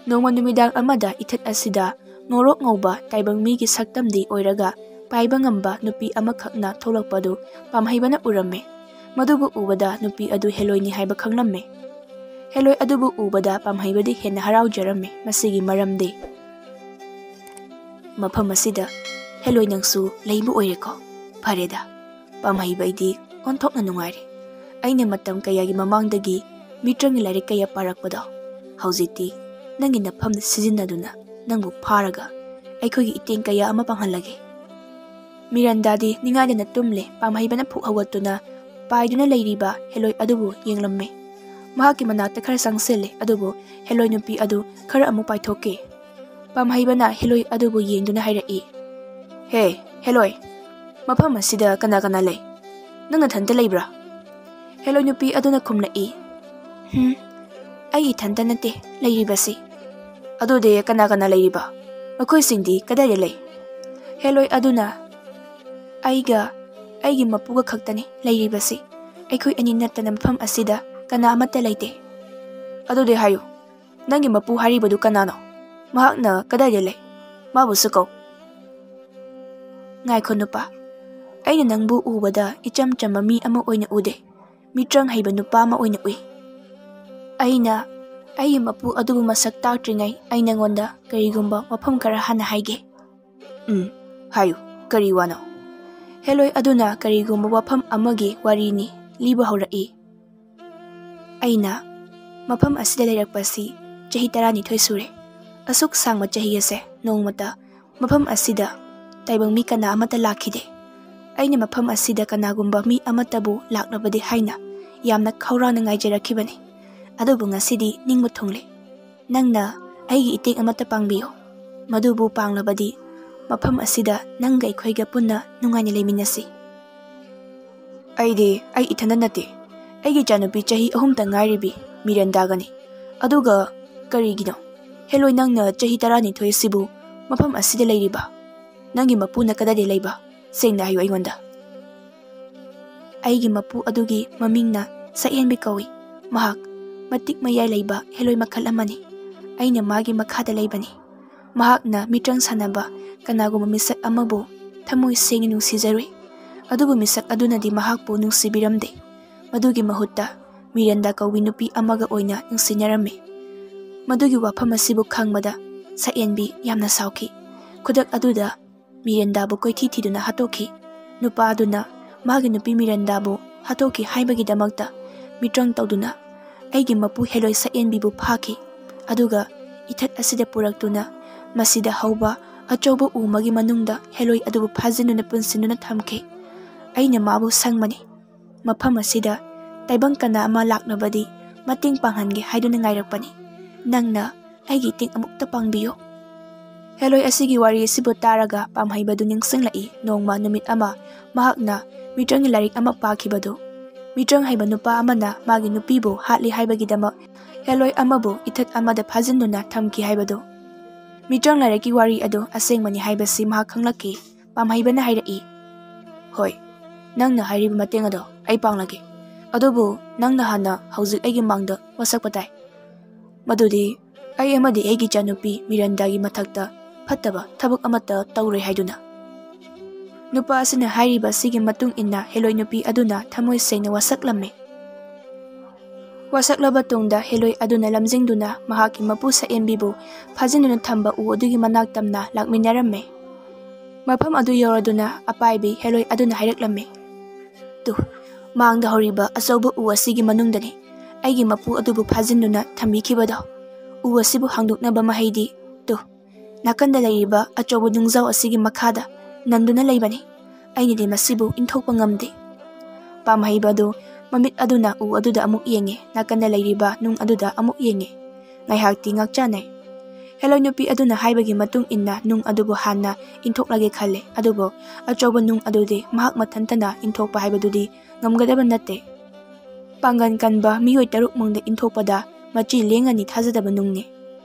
ꯅꯣꯡꯃ ꯅꯨꯃꯤꯗꯥꯡ ꯑꯃꯗ ꯏꯊꯠ ꯑꯁꯤꯗ ꯉꯧꯔꯣꯛ ꯉꯧꯕ ꯇꯥꯏꯕꯪ ꯃꯤꯒꯤ ꯁꯛꯇꯝꯗꯤ ꯑꯣꯏꯔꯒ ꯄꯥꯏꯕ ꯉꯝꯕ ꯅꯨꯄꯤ ꯑꯃꯈꯛꯅ ꯊꯣꯛꯂꯛꯄꯗꯨ ꯄꯥꯝꯍꯩꯕꯅ ꯎꯔꯝꯃꯤ꯫ ꯃꯗꯨꯕꯨ ꯎꯕꯗ ꯅꯨꯄꯤ ꯑꯗꯨ ꯍꯦꯂꯣꯏꯅꯤ ꯍꯥꯏꯕ ꯈꯪꯂꯝꯃꯦ꯫ ꯍꯦꯂꯣꯏ ꯑꯗꯨꯕꯨ ꯎꯕꯗ ꯄꯥꯝꯍꯩꯕꯗꯤ ꯍꯦꯟꯅ ꯍꯔꯥꯎꯖꯔꯝꯃꯤ꯫ ꯃꯁꯤꯒꯤ ꯃꯔꯝꯗꯤ, ꯃꯐꯝ ꯑꯁꯤꯗ ꯍꯦꯂꯣꯏ ꯅꯪꯁꯨ ꯂꯩꯕ ꯑꯣꯏꯔꯦꯀꯣ꯫ ꯐꯔꯦꯗ, ꯄꯥꯝꯍꯩꯕ ꯑꯩꯗꯤ ꯑꯣꯟꯊꯣꯛꯅ ꯅꯨꯡꯉꯥꯏꯔꯦ꯫ ꯑꯩꯅ ꯃꯇꯝ ꯀꯌꯥꯒꯤ ꯃꯃꯥꯡꯗꯒꯤ ꯃꯤꯇ꯭ꯔꯪꯒꯤ ꯂꯥꯏꯔꯤꯛ ꯀꯌꯥ ꯄꯥꯔꯛꯄꯗꯣ, ꯍꯧꯖꯤꯛꯇꯤ ꯅꯪꯒꯤ ꯅꯐꯝꯗ ꯁꯤꯖꯤꯟꯅꯗꯨꯅ ꯅꯪꯕꯨ ꯐꯥꯔꯒ ꯑꯩꯈꯣꯏꯒꯤ ꯏꯇꯦꯡ ꯀꯌꯥ ꯑꯃ ꯄꯥꯡꯍꯜꯂꯒꯦ꯫ ꯃꯤꯔꯟꯗꯥꯗꯤ ꯅꯤꯡꯉꯥꯏꯗꯅ ꯇꯨꯝꯂꯦ꯫ ꯄꯥꯝꯍꯩꯕꯅ ꯐꯨꯛ ꯍꯧꯒꯠꯇꯨꯅ ꯄꯥꯏꯗꯨꯅ ꯂꯩꯔꯤꯕ ꯍꯦꯂꯣꯏ ꯑꯗꯨꯕꯨ ꯌꯦꯡꯂꯝꯃꯤ꯫ ꯃꯍꯥꯛꯀꯤ ꯃꯅꯥꯛꯇ ꯈꯔ ꯆꯪꯁꯤꯜꯂꯦ, ꯑꯗꯨꯕꯨ ꯍꯦꯂꯣꯏ ꯅꯨꯄꯤ ꯑꯗꯨ ꯈꯔ ꯑꯃꯨꯛ ꯄꯥꯏꯊꯣꯛꯈꯤ꯫ ꯄꯥꯝꯍꯩꯕꯅ ꯍꯦꯂꯣꯏ ꯑꯗꯨꯕꯨ ꯌꯦꯡꯗꯨꯅ ꯍꯥꯏꯔꯛꯏ, "ꯍꯦ, ꯍꯦꯂꯣꯏ, ꯃꯐꯝ ꯑꯁꯤꯗ ꯀꯅꯥ ꯀꯅꯥ ꯂꯩ? ꯅꯪ ꯅꯊꯟꯇ ꯂꯩꯕ꯭ꯔꯥ?" ꯍꯦꯂꯣꯏ ꯅꯨꯄꯤ ꯑꯗꯨꯅ ꯈꯨꯝꯂꯛꯏ, "ꯍꯝ, ꯑꯩ ꯏꯊꯟꯇ ꯅꯠꯇꯦ ꯂꯩꯔꯤꯕꯁꯤ꯫" "ꯑꯗꯨꯗꯤ ꯀꯅꯥ ꯀꯅꯥ ꯂꯩꯔꯤꯕ? ꯃꯈꯣꯏꯁꯤꯡꯗꯤ ꯀꯗꯥꯏꯗ ꯂꯩ?" ꯍꯦꯂꯣꯏ ꯑꯗꯨꯅ, "ꯑꯩꯒ ꯑꯩꯒꯤ ꯃꯄꯨꯒ ꯈꯛꯇꯅꯤ ꯂꯩꯔꯤꯕꯁꯤ꯫ ꯑꯩꯈꯣꯏ ꯑꯅꯤ ꯅꯠꯇꯅ ꯃꯐꯝ ꯑꯁꯤꯗ ꯀꯅꯥ ꯑꯃꯠꯇ ꯂꯩꯇꯦ꯫" "ꯑꯗꯨꯗꯤ ꯍꯥꯏꯌꯨ, ꯅꯪꯒꯤ ꯃꯄꯨ ꯍꯥꯏꯔꯤꯕꯗꯨ ꯀꯅꯥꯅꯣ? ꯃꯍꯥꯛꯅ ꯀꯗꯥꯏꯗ ꯂꯩ? ꯃꯥꯕꯨꯁꯨ ꯀꯧ꯫" "ꯉꯥꯏꯈꯣ ꯅꯨꯄꯥ, ꯑꯩꯅ ꯅꯪꯕꯨ ꯎꯕꯗ ꯏꯆꯝ ꯆꯝꯕ ꯃꯤ ꯑꯃ ꯑꯣꯏꯅ ꯎꯗꯦ, ꯃꯤꯇ꯭ꯔꯪ ꯍꯩꯕ ꯅꯨꯄꯥ ꯑꯃ ꯑꯣꯏꯅ ꯎꯏ꯫ ꯑꯩꯅ ꯑꯩꯒꯤ ꯃꯄꯨ ꯑꯗꯨꯕꯨ ꯃꯁꯛ ꯇꯥꯛꯇ꯭ꯔꯤꯉꯩ ꯑꯩ ꯅꯪꯉꯣꯟꯗ ꯀꯔꯤꯒꯨꯝꯕ ꯋꯥꯐꯝ ꯈꯔ ꯍꯥꯟꯅ ꯍꯥꯏꯒꯦ꯫" "ꯎꯝ, ꯍꯥꯏꯌꯨ, ꯀꯔꯤ ꯋꯥꯅꯣ?" ꯍꯦꯂꯣꯏ ꯑꯗꯨꯅ ꯀꯔꯤꯒꯨꯝꯕ ꯋꯥꯐꯝ ꯑꯃꯒꯤ ꯋꯥꯔꯤꯅꯤ ꯂꯤꯕ ꯍꯧꯔꯛꯏ꯫ "ꯑꯩꯅ ꯃꯐꯝ ꯑꯁꯤꯗ ꯂꯩꯔꯛꯄꯁꯤ ꯆꯍꯤ ꯇꯔꯥꯅꯤꯊꯣꯏ ꯁꯨꯔꯦ꯫ ꯑꯁꯨꯛ ꯁꯥꯡꯕ ꯆꯍꯤ ꯑꯁꯦ ꯅꯣꯡꯃꯇ ꯃꯐꯝ ꯑꯁꯤꯗ ꯇꯥꯏꯕꯪ ꯃꯤ ꯀꯅꯥ ꯑꯃꯠꯇ ꯂꯥꯛꯈꯤꯗꯦ꯫ ꯑꯩꯅ ꯃꯐꯝ ꯑꯁꯤꯗ ꯀꯅꯥꯒꯨꯝꯕ ꯃꯤ ꯑꯃꯠꯇꯕꯨ ꯂꯥꯛꯂꯕꯗꯤ ꯍꯥꯏꯅ ꯌꯥꯝꯅ ꯈꯧꯔꯥꯡꯅ ꯉꯥꯏꯖꯔꯛꯈꯤꯕꯅꯤ꯫ ꯑꯗꯨꯕꯨ ꯉꯁꯤꯗꯤ ꯅꯤꯡꯕ ꯊꯨꯡꯂꯦ꯫ ꯅꯪꯅ ꯑꯩꯒꯤ ꯏꯇꯦꯡ ꯑꯃꯠꯇ ꯄꯥꯡꯕꯤꯌꯨ꯫ ꯃꯗꯨꯕꯨ ꯄꯥꯡꯂꯕꯗꯤ ꯃꯐꯝ ꯑꯁꯤꯗ ꯅꯪꯒ ꯑꯩꯈꯣꯏꯒ ꯄꯨꯟꯅ ꯅꯨꯡꯉꯥꯏꯅ ꯂꯩꯃꯤꯟꯅꯁꯤ꯫" "ꯑꯩꯗꯤ ꯑꯩ ꯏꯊꯟꯗ ꯅꯠꯇꯦ, ꯑꯩꯒꯤ ꯏꯆꯥꯅꯨꯄꯤ ꯆꯍꯤ ꯑꯍꯨꯝꯇ ꯉꯥꯏꯔꯤꯕꯤ ꯃꯤꯔꯦꯟꯗꯥꯒꯅꯤ꯫ ꯑꯗꯨꯒ ꯀꯔꯤꯒꯤꯅꯣ ꯍꯦꯂꯣꯏ ꯅꯪꯅ ꯆꯍꯤ ꯇꯔꯥꯅꯤꯊꯣꯏ ꯑꯁꯤꯕꯨ ꯃꯐꯝ ꯑꯁꯤꯗ ꯂꯩꯔꯤꯕ? ꯅꯪꯒꯤ ꯃꯄꯨꯅ ꯀꯗꯥꯏꯗ ꯂꯩꯕ? ꯁꯦꯡꯅ ꯍꯥꯏꯌꯨ ꯑꯩꯉꯣꯟꯗ꯫" "ꯑꯩꯒꯤ ꯃꯄꯨ ꯑꯗꯨꯒꯤ ꯃꯃꯤꯡꯅ ꯁꯛꯍꯦꯟꯕꯤ ꯀꯧꯏ꯫ ꯃꯍꯥꯛ ꯃꯇꯤꯛ ꯃꯌꯥꯏ ꯂꯩꯕ ꯍꯦꯂꯣꯏ ꯃꯈꯜ ꯑꯃꯅꯤ꯫ ꯑꯩꯅ ꯃꯥꯒꯤ ꯃꯈꯥꯗ ꯂꯩꯕꯅꯤ꯫ ꯃꯍꯥꯛꯅ ꯃꯤꯇ꯭ꯔꯪ ꯁꯥꯟꯅꯕ ꯀꯅꯥꯒꯨꯝꯕ ꯃꯤꯁꯛ ꯑꯃꯕꯨ ꯊꯃꯣꯏ ꯁꯦꯡꯅ ꯅꯨꯡꯁꯤꯖꯔꯨꯏ꯫ ꯑꯗꯨꯕꯨ ꯃꯤꯁꯛ ꯑꯗꯨꯅꯗꯤ ꯃꯍꯥꯛꯄꯨ ꯅꯨꯡꯁꯤꯕꯤꯔꯝꯗꯦ꯫ ꯃꯗꯨꯒꯤ ꯃꯍꯨꯠꯇ ꯃꯤꯔꯦꯟꯗꯥ ꯀꯧꯕꯤ ꯅꯨꯄꯤ ꯑꯃꯒ ꯑꯣꯏꯅ ꯅꯨꯡꯁꯤꯅꯔꯝꯃꯤ꯫ ꯃꯗꯨꯒꯤ ꯋꯥꯐꯝ ꯑꯁꯤꯕꯨ ꯈꯪꯕꯗ ꯁꯛꯍꯦꯟꯕꯤ ꯌꯥꯝꯅ ꯁꯥꯎꯈꯤ꯫ ꯈꯨꯗꯛ ꯑꯗꯨꯗ ꯃꯤꯔꯦꯟꯗꯥꯕꯨ ꯀꯣꯏꯊꯤ ꯊꯤꯗꯨꯅ ꯍꯥꯠꯇꯣꯛꯈꯤ꯫ ꯅꯨꯄꯥ ꯑꯗꯨꯅ ꯃꯥꯒꯤ ꯅꯨꯄꯤ ꯃꯤꯔꯦꯟꯗꯥꯕꯨ ꯍꯥꯠꯇꯣꯛꯈꯤ ꯍꯥꯏꯕꯒꯤꯗꯃꯛꯇ ꯃꯤꯇ꯭ꯔꯪ ꯇꯧꯗꯨꯅ ꯑꯩꯒꯤ ꯃꯄꯨ ꯍꯦꯂꯣꯏ ꯁꯛꯍꯦꯟꯕꯤꯕꯨ ꯐꯥꯈꯤ, ꯑꯗꯨꯒ ꯏꯊꯠ ꯑꯁꯤꯗ ꯄꯨꯔꯛꯇꯨꯅ ꯃꯁꯤꯗ ꯍꯧꯕ ꯑꯆꯧꯕ ꯎ ꯑꯃꯒꯤ ꯃꯅꯨꯡꯗ ꯍꯦꯂꯣꯏ ꯑꯗꯨꯕꯨ ꯐꯥꯖꯤꯟꯗꯨꯅ ꯄꯨꯟꯁꯤꯟꯗꯨꯅ ꯊꯝꯈꯤ꯫ ꯑꯩꯅ ꯃꯥꯕꯨ ꯁꯪꯕꯅꯤ꯫ ꯃꯐꯝ ꯑꯁꯤꯗ ꯇꯥꯏꯕꯪ ꯀꯅꯥ ꯑꯃ ꯂꯥꯛꯅꯕꯗꯤ ꯃꯇꯦꯡ ꯄꯥꯡꯍꯟꯒꯦ ꯍꯥꯏꯗꯨꯅ ꯉꯥꯏꯔꯛꯄꯅꯤ꯫ ꯅꯪꯅ ꯑꯩꯒꯤ ꯏꯇꯦꯡ ꯑꯃꯨꯛꯇ ꯄꯥꯡꯕꯤꯌꯨ꯫ ꯍꯦꯂꯣꯏ ꯑꯁꯤꯒꯤ ꯋꯥꯔꯤ ꯑꯁꯤꯕꯨ ꯇꯥꯔꯒ ꯄꯥꯝꯍꯩꯕꯗꯨ ꯅꯤꯡꯁꯤꯡꯂꯛꯏ꯫ ꯅꯣꯡꯃ ꯅꯨꯃꯤꯠ ꯑꯃ ꯃꯍꯥꯛꯅ ꯃꯤꯇ꯭ꯔꯪꯒꯤ ꯂꯥꯏꯔꯤꯛ ꯑꯃ ꯄꯥꯈꯤꯕꯗꯨ꯫ ꯃꯤꯇ꯭ꯔꯪ ꯍꯩꯕ ꯅꯨꯄꯥ ꯑꯃꯅ ꯃꯥꯒꯤ ꯅꯨꯄꯤꯕꯨ ꯍꯥꯠꯂꯤ ꯍꯥꯏꯕꯒꯤꯗꯃꯛ ꯍꯦꯂꯣꯏ ꯑꯃꯕꯨ ꯏꯊꯠ ꯑꯃꯗ ꯐꯥꯖꯤꯟꯗꯨꯅ ꯊꯝꯈꯤ ꯍꯥꯏꯕꯗꯨ꯫ ꯃꯤꯇ꯭ꯔꯪ ꯂꯥꯏꯔꯤꯛꯀꯤ ꯋꯥꯔꯤ ꯑꯗꯨ ꯑꯁꯦꯡꯕꯅꯤ ꯍꯥꯏꯕꯁꯤ ꯃꯍꯥꯛ ꯈꯪꯂꯛꯈꯤ꯫ ꯄꯥꯝꯍꯩꯕꯅ ꯍꯥꯏꯔꯛꯏ, "ꯍꯣꯏ, ꯅꯪꯅ ꯍꯥꯏꯔꯤꯕ ꯃꯇꯦꯡ ꯑꯗꯣ ꯑꯩ ꯄꯥꯡꯂꯒꯦ꯫ ꯑꯗꯨꯕꯨ ꯅꯪꯅ ꯍꯥꯟꯅ ꯍꯧꯖꯤꯛ ꯑꯩꯒꯤ ꯃꯥꯡꯗ ꯋꯥꯁꯛꯄ ꯇꯥꯏ꯫ ꯃꯗꯨꯗꯤ ꯑꯩ ꯑꯃꯗꯤ ꯑꯩꯒꯤ ꯏꯆꯥꯅꯨꯄꯤ ꯃꯤꯔꯟꯗꯥꯒꯤ ꯃꯊꯛꯇ ꯐꯠꯇꯕ ꯊꯕꯛ ꯑꯃꯠꯇ ꯇꯧꯔꯣꯏ ꯍꯥꯏꯗꯨꯅ꯫" ꯅꯨꯄꯥ ꯑꯁꯤꯅ ꯍꯥꯏꯔꯤꯕ ꯑꯁꯤꯒꯤ ꯃꯇꯨꯡ ꯏꯟꯅ ꯍꯦꯂꯣꯏ ꯅꯨꯄꯤ ꯑꯗꯨꯅ ꯊꯃꯣꯏ ꯁꯦꯡꯅ ꯋꯥꯁꯛꯂꯝꯃꯤ꯫ ꯋꯥꯁꯛꯂꯕ ꯇꯨꯡꯗ ꯍꯦꯂꯣꯏ ꯑꯗꯨꯅ ꯂꯝꯖꯤꯡꯗꯨꯅ ꯃꯍꯥꯛꯀꯤ ꯃꯄꯨ ꯁꯛꯍꯦꯟꯕꯤꯕꯨ ꯐꯥꯖꯤꯟꯗꯨꯅ ꯊꯝꯕ ꯎ ꯑꯗꯨꯒꯤ ꯃꯅꯥꯛ ꯇꯝꯅ ꯂꯥꯛꯃꯤꯟꯅꯔꯝꯃꯤ꯫ ꯃꯐꯝ ꯑꯗꯨ ꯌꯧꯔꯗꯨꯅ ꯑꯄꯥꯏꯕꯤ ꯍꯦꯂꯣꯏ ꯑꯗꯨꯅ ꯍꯥꯏꯔꯛꯂꯝꯃꯤ, "ꯇꯨ, ꯃꯥꯡꯗ ꯍꯧꯔꯤꯕ ꯑꯆꯧꯕ ꯎ ꯑꯁꯤꯒꯤ ꯃꯅꯨꯡꯗꯅꯤ ꯑꯩꯒꯤ ꯃꯄꯨ ꯑꯗꯨꯕꯨ ꯐꯥꯖꯤꯟꯗꯨꯅ ꯊꯝꯕꯤꯈꯤꯕꯗꯣ꯫ ꯎ ꯑꯁꯤꯕꯨ ꯍꯥꯡꯗꯣꯛꯅꯕ ꯃꯍꯩꯗꯤ ꯇꯨ, ꯅꯥꯀꯟꯗ ꯂꯩꯔꯤꯕ ꯑꯆꯧꯕ ꯅꯨꯡꯖꯥꯎ ꯑꯁꯤꯒꯤ ꯃꯈꯥꯗ ꯅꯟꯗꯨꯅ ꯂꯩꯕꯅꯤ꯫ ꯑꯩꯅꯗꯤ ꯃꯁꯤꯕꯨ ꯏꯟꯊꯣꯛꯄ ꯉꯝꯗꯦ꯫" ꯄꯥꯝꯍꯩꯕ ꯑꯗꯨ ꯃꯃꯤꯠ ꯑꯗꯨꯅ ꯎ ꯑꯗꯨꯗ ꯑꯃꯨꯛ ꯌꯦꯡꯉꯤ, ꯅꯥꯀꯟꯗ ꯂꯩꯔꯤꯕ ꯅꯨꯡ ꯑꯗꯨꯗ ꯑꯃꯨꯛ ꯌꯦꯡꯉꯤ꯫ ꯉꯥꯏꯍꯥꯛꯇꯤ ꯉꯥꯛꯆꯥꯅꯩ꯫ ꯍꯦꯂꯣꯏ ꯅꯨꯄꯤ ꯑꯗꯨꯅ ꯍꯥꯏꯕꯒꯤ ꯃꯇꯨꯡ ꯏꯟꯅ ꯅꯨꯡ ꯑꯗꯨꯕꯨ ꯍꯥꯟꯅ ꯏꯟꯊꯣꯛꯂꯒꯦ ꯈꯜꯂꯦ, ꯑꯗꯨꯕꯨ ꯑꯆꯧꯕ ꯅꯨꯡ ꯑꯗꯨꯗꯤ ꯃꯍꯥꯛ ꯃꯊꯟꯇꯅ ꯏꯟꯊꯣꯛꯄ ꯍꯥꯏꯕꯗꯨꯗꯤ ꯉꯝꯒꯗꯕ ꯅꯠꯇꯦ꯫ ꯄꯥꯡꯒꯜ ꯀꯟꯕ ꯃꯤꯑꯣꯏ ꯇꯔꯨꯛ ꯃꯪꯗ ꯏꯟꯊꯣꯛꯄꯗ ꯃꯆꯤ ꯂꯦꯡꯒꯅꯤ ꯊꯥꯖꯗꯕ ꯅꯨꯡꯅꯤ꯫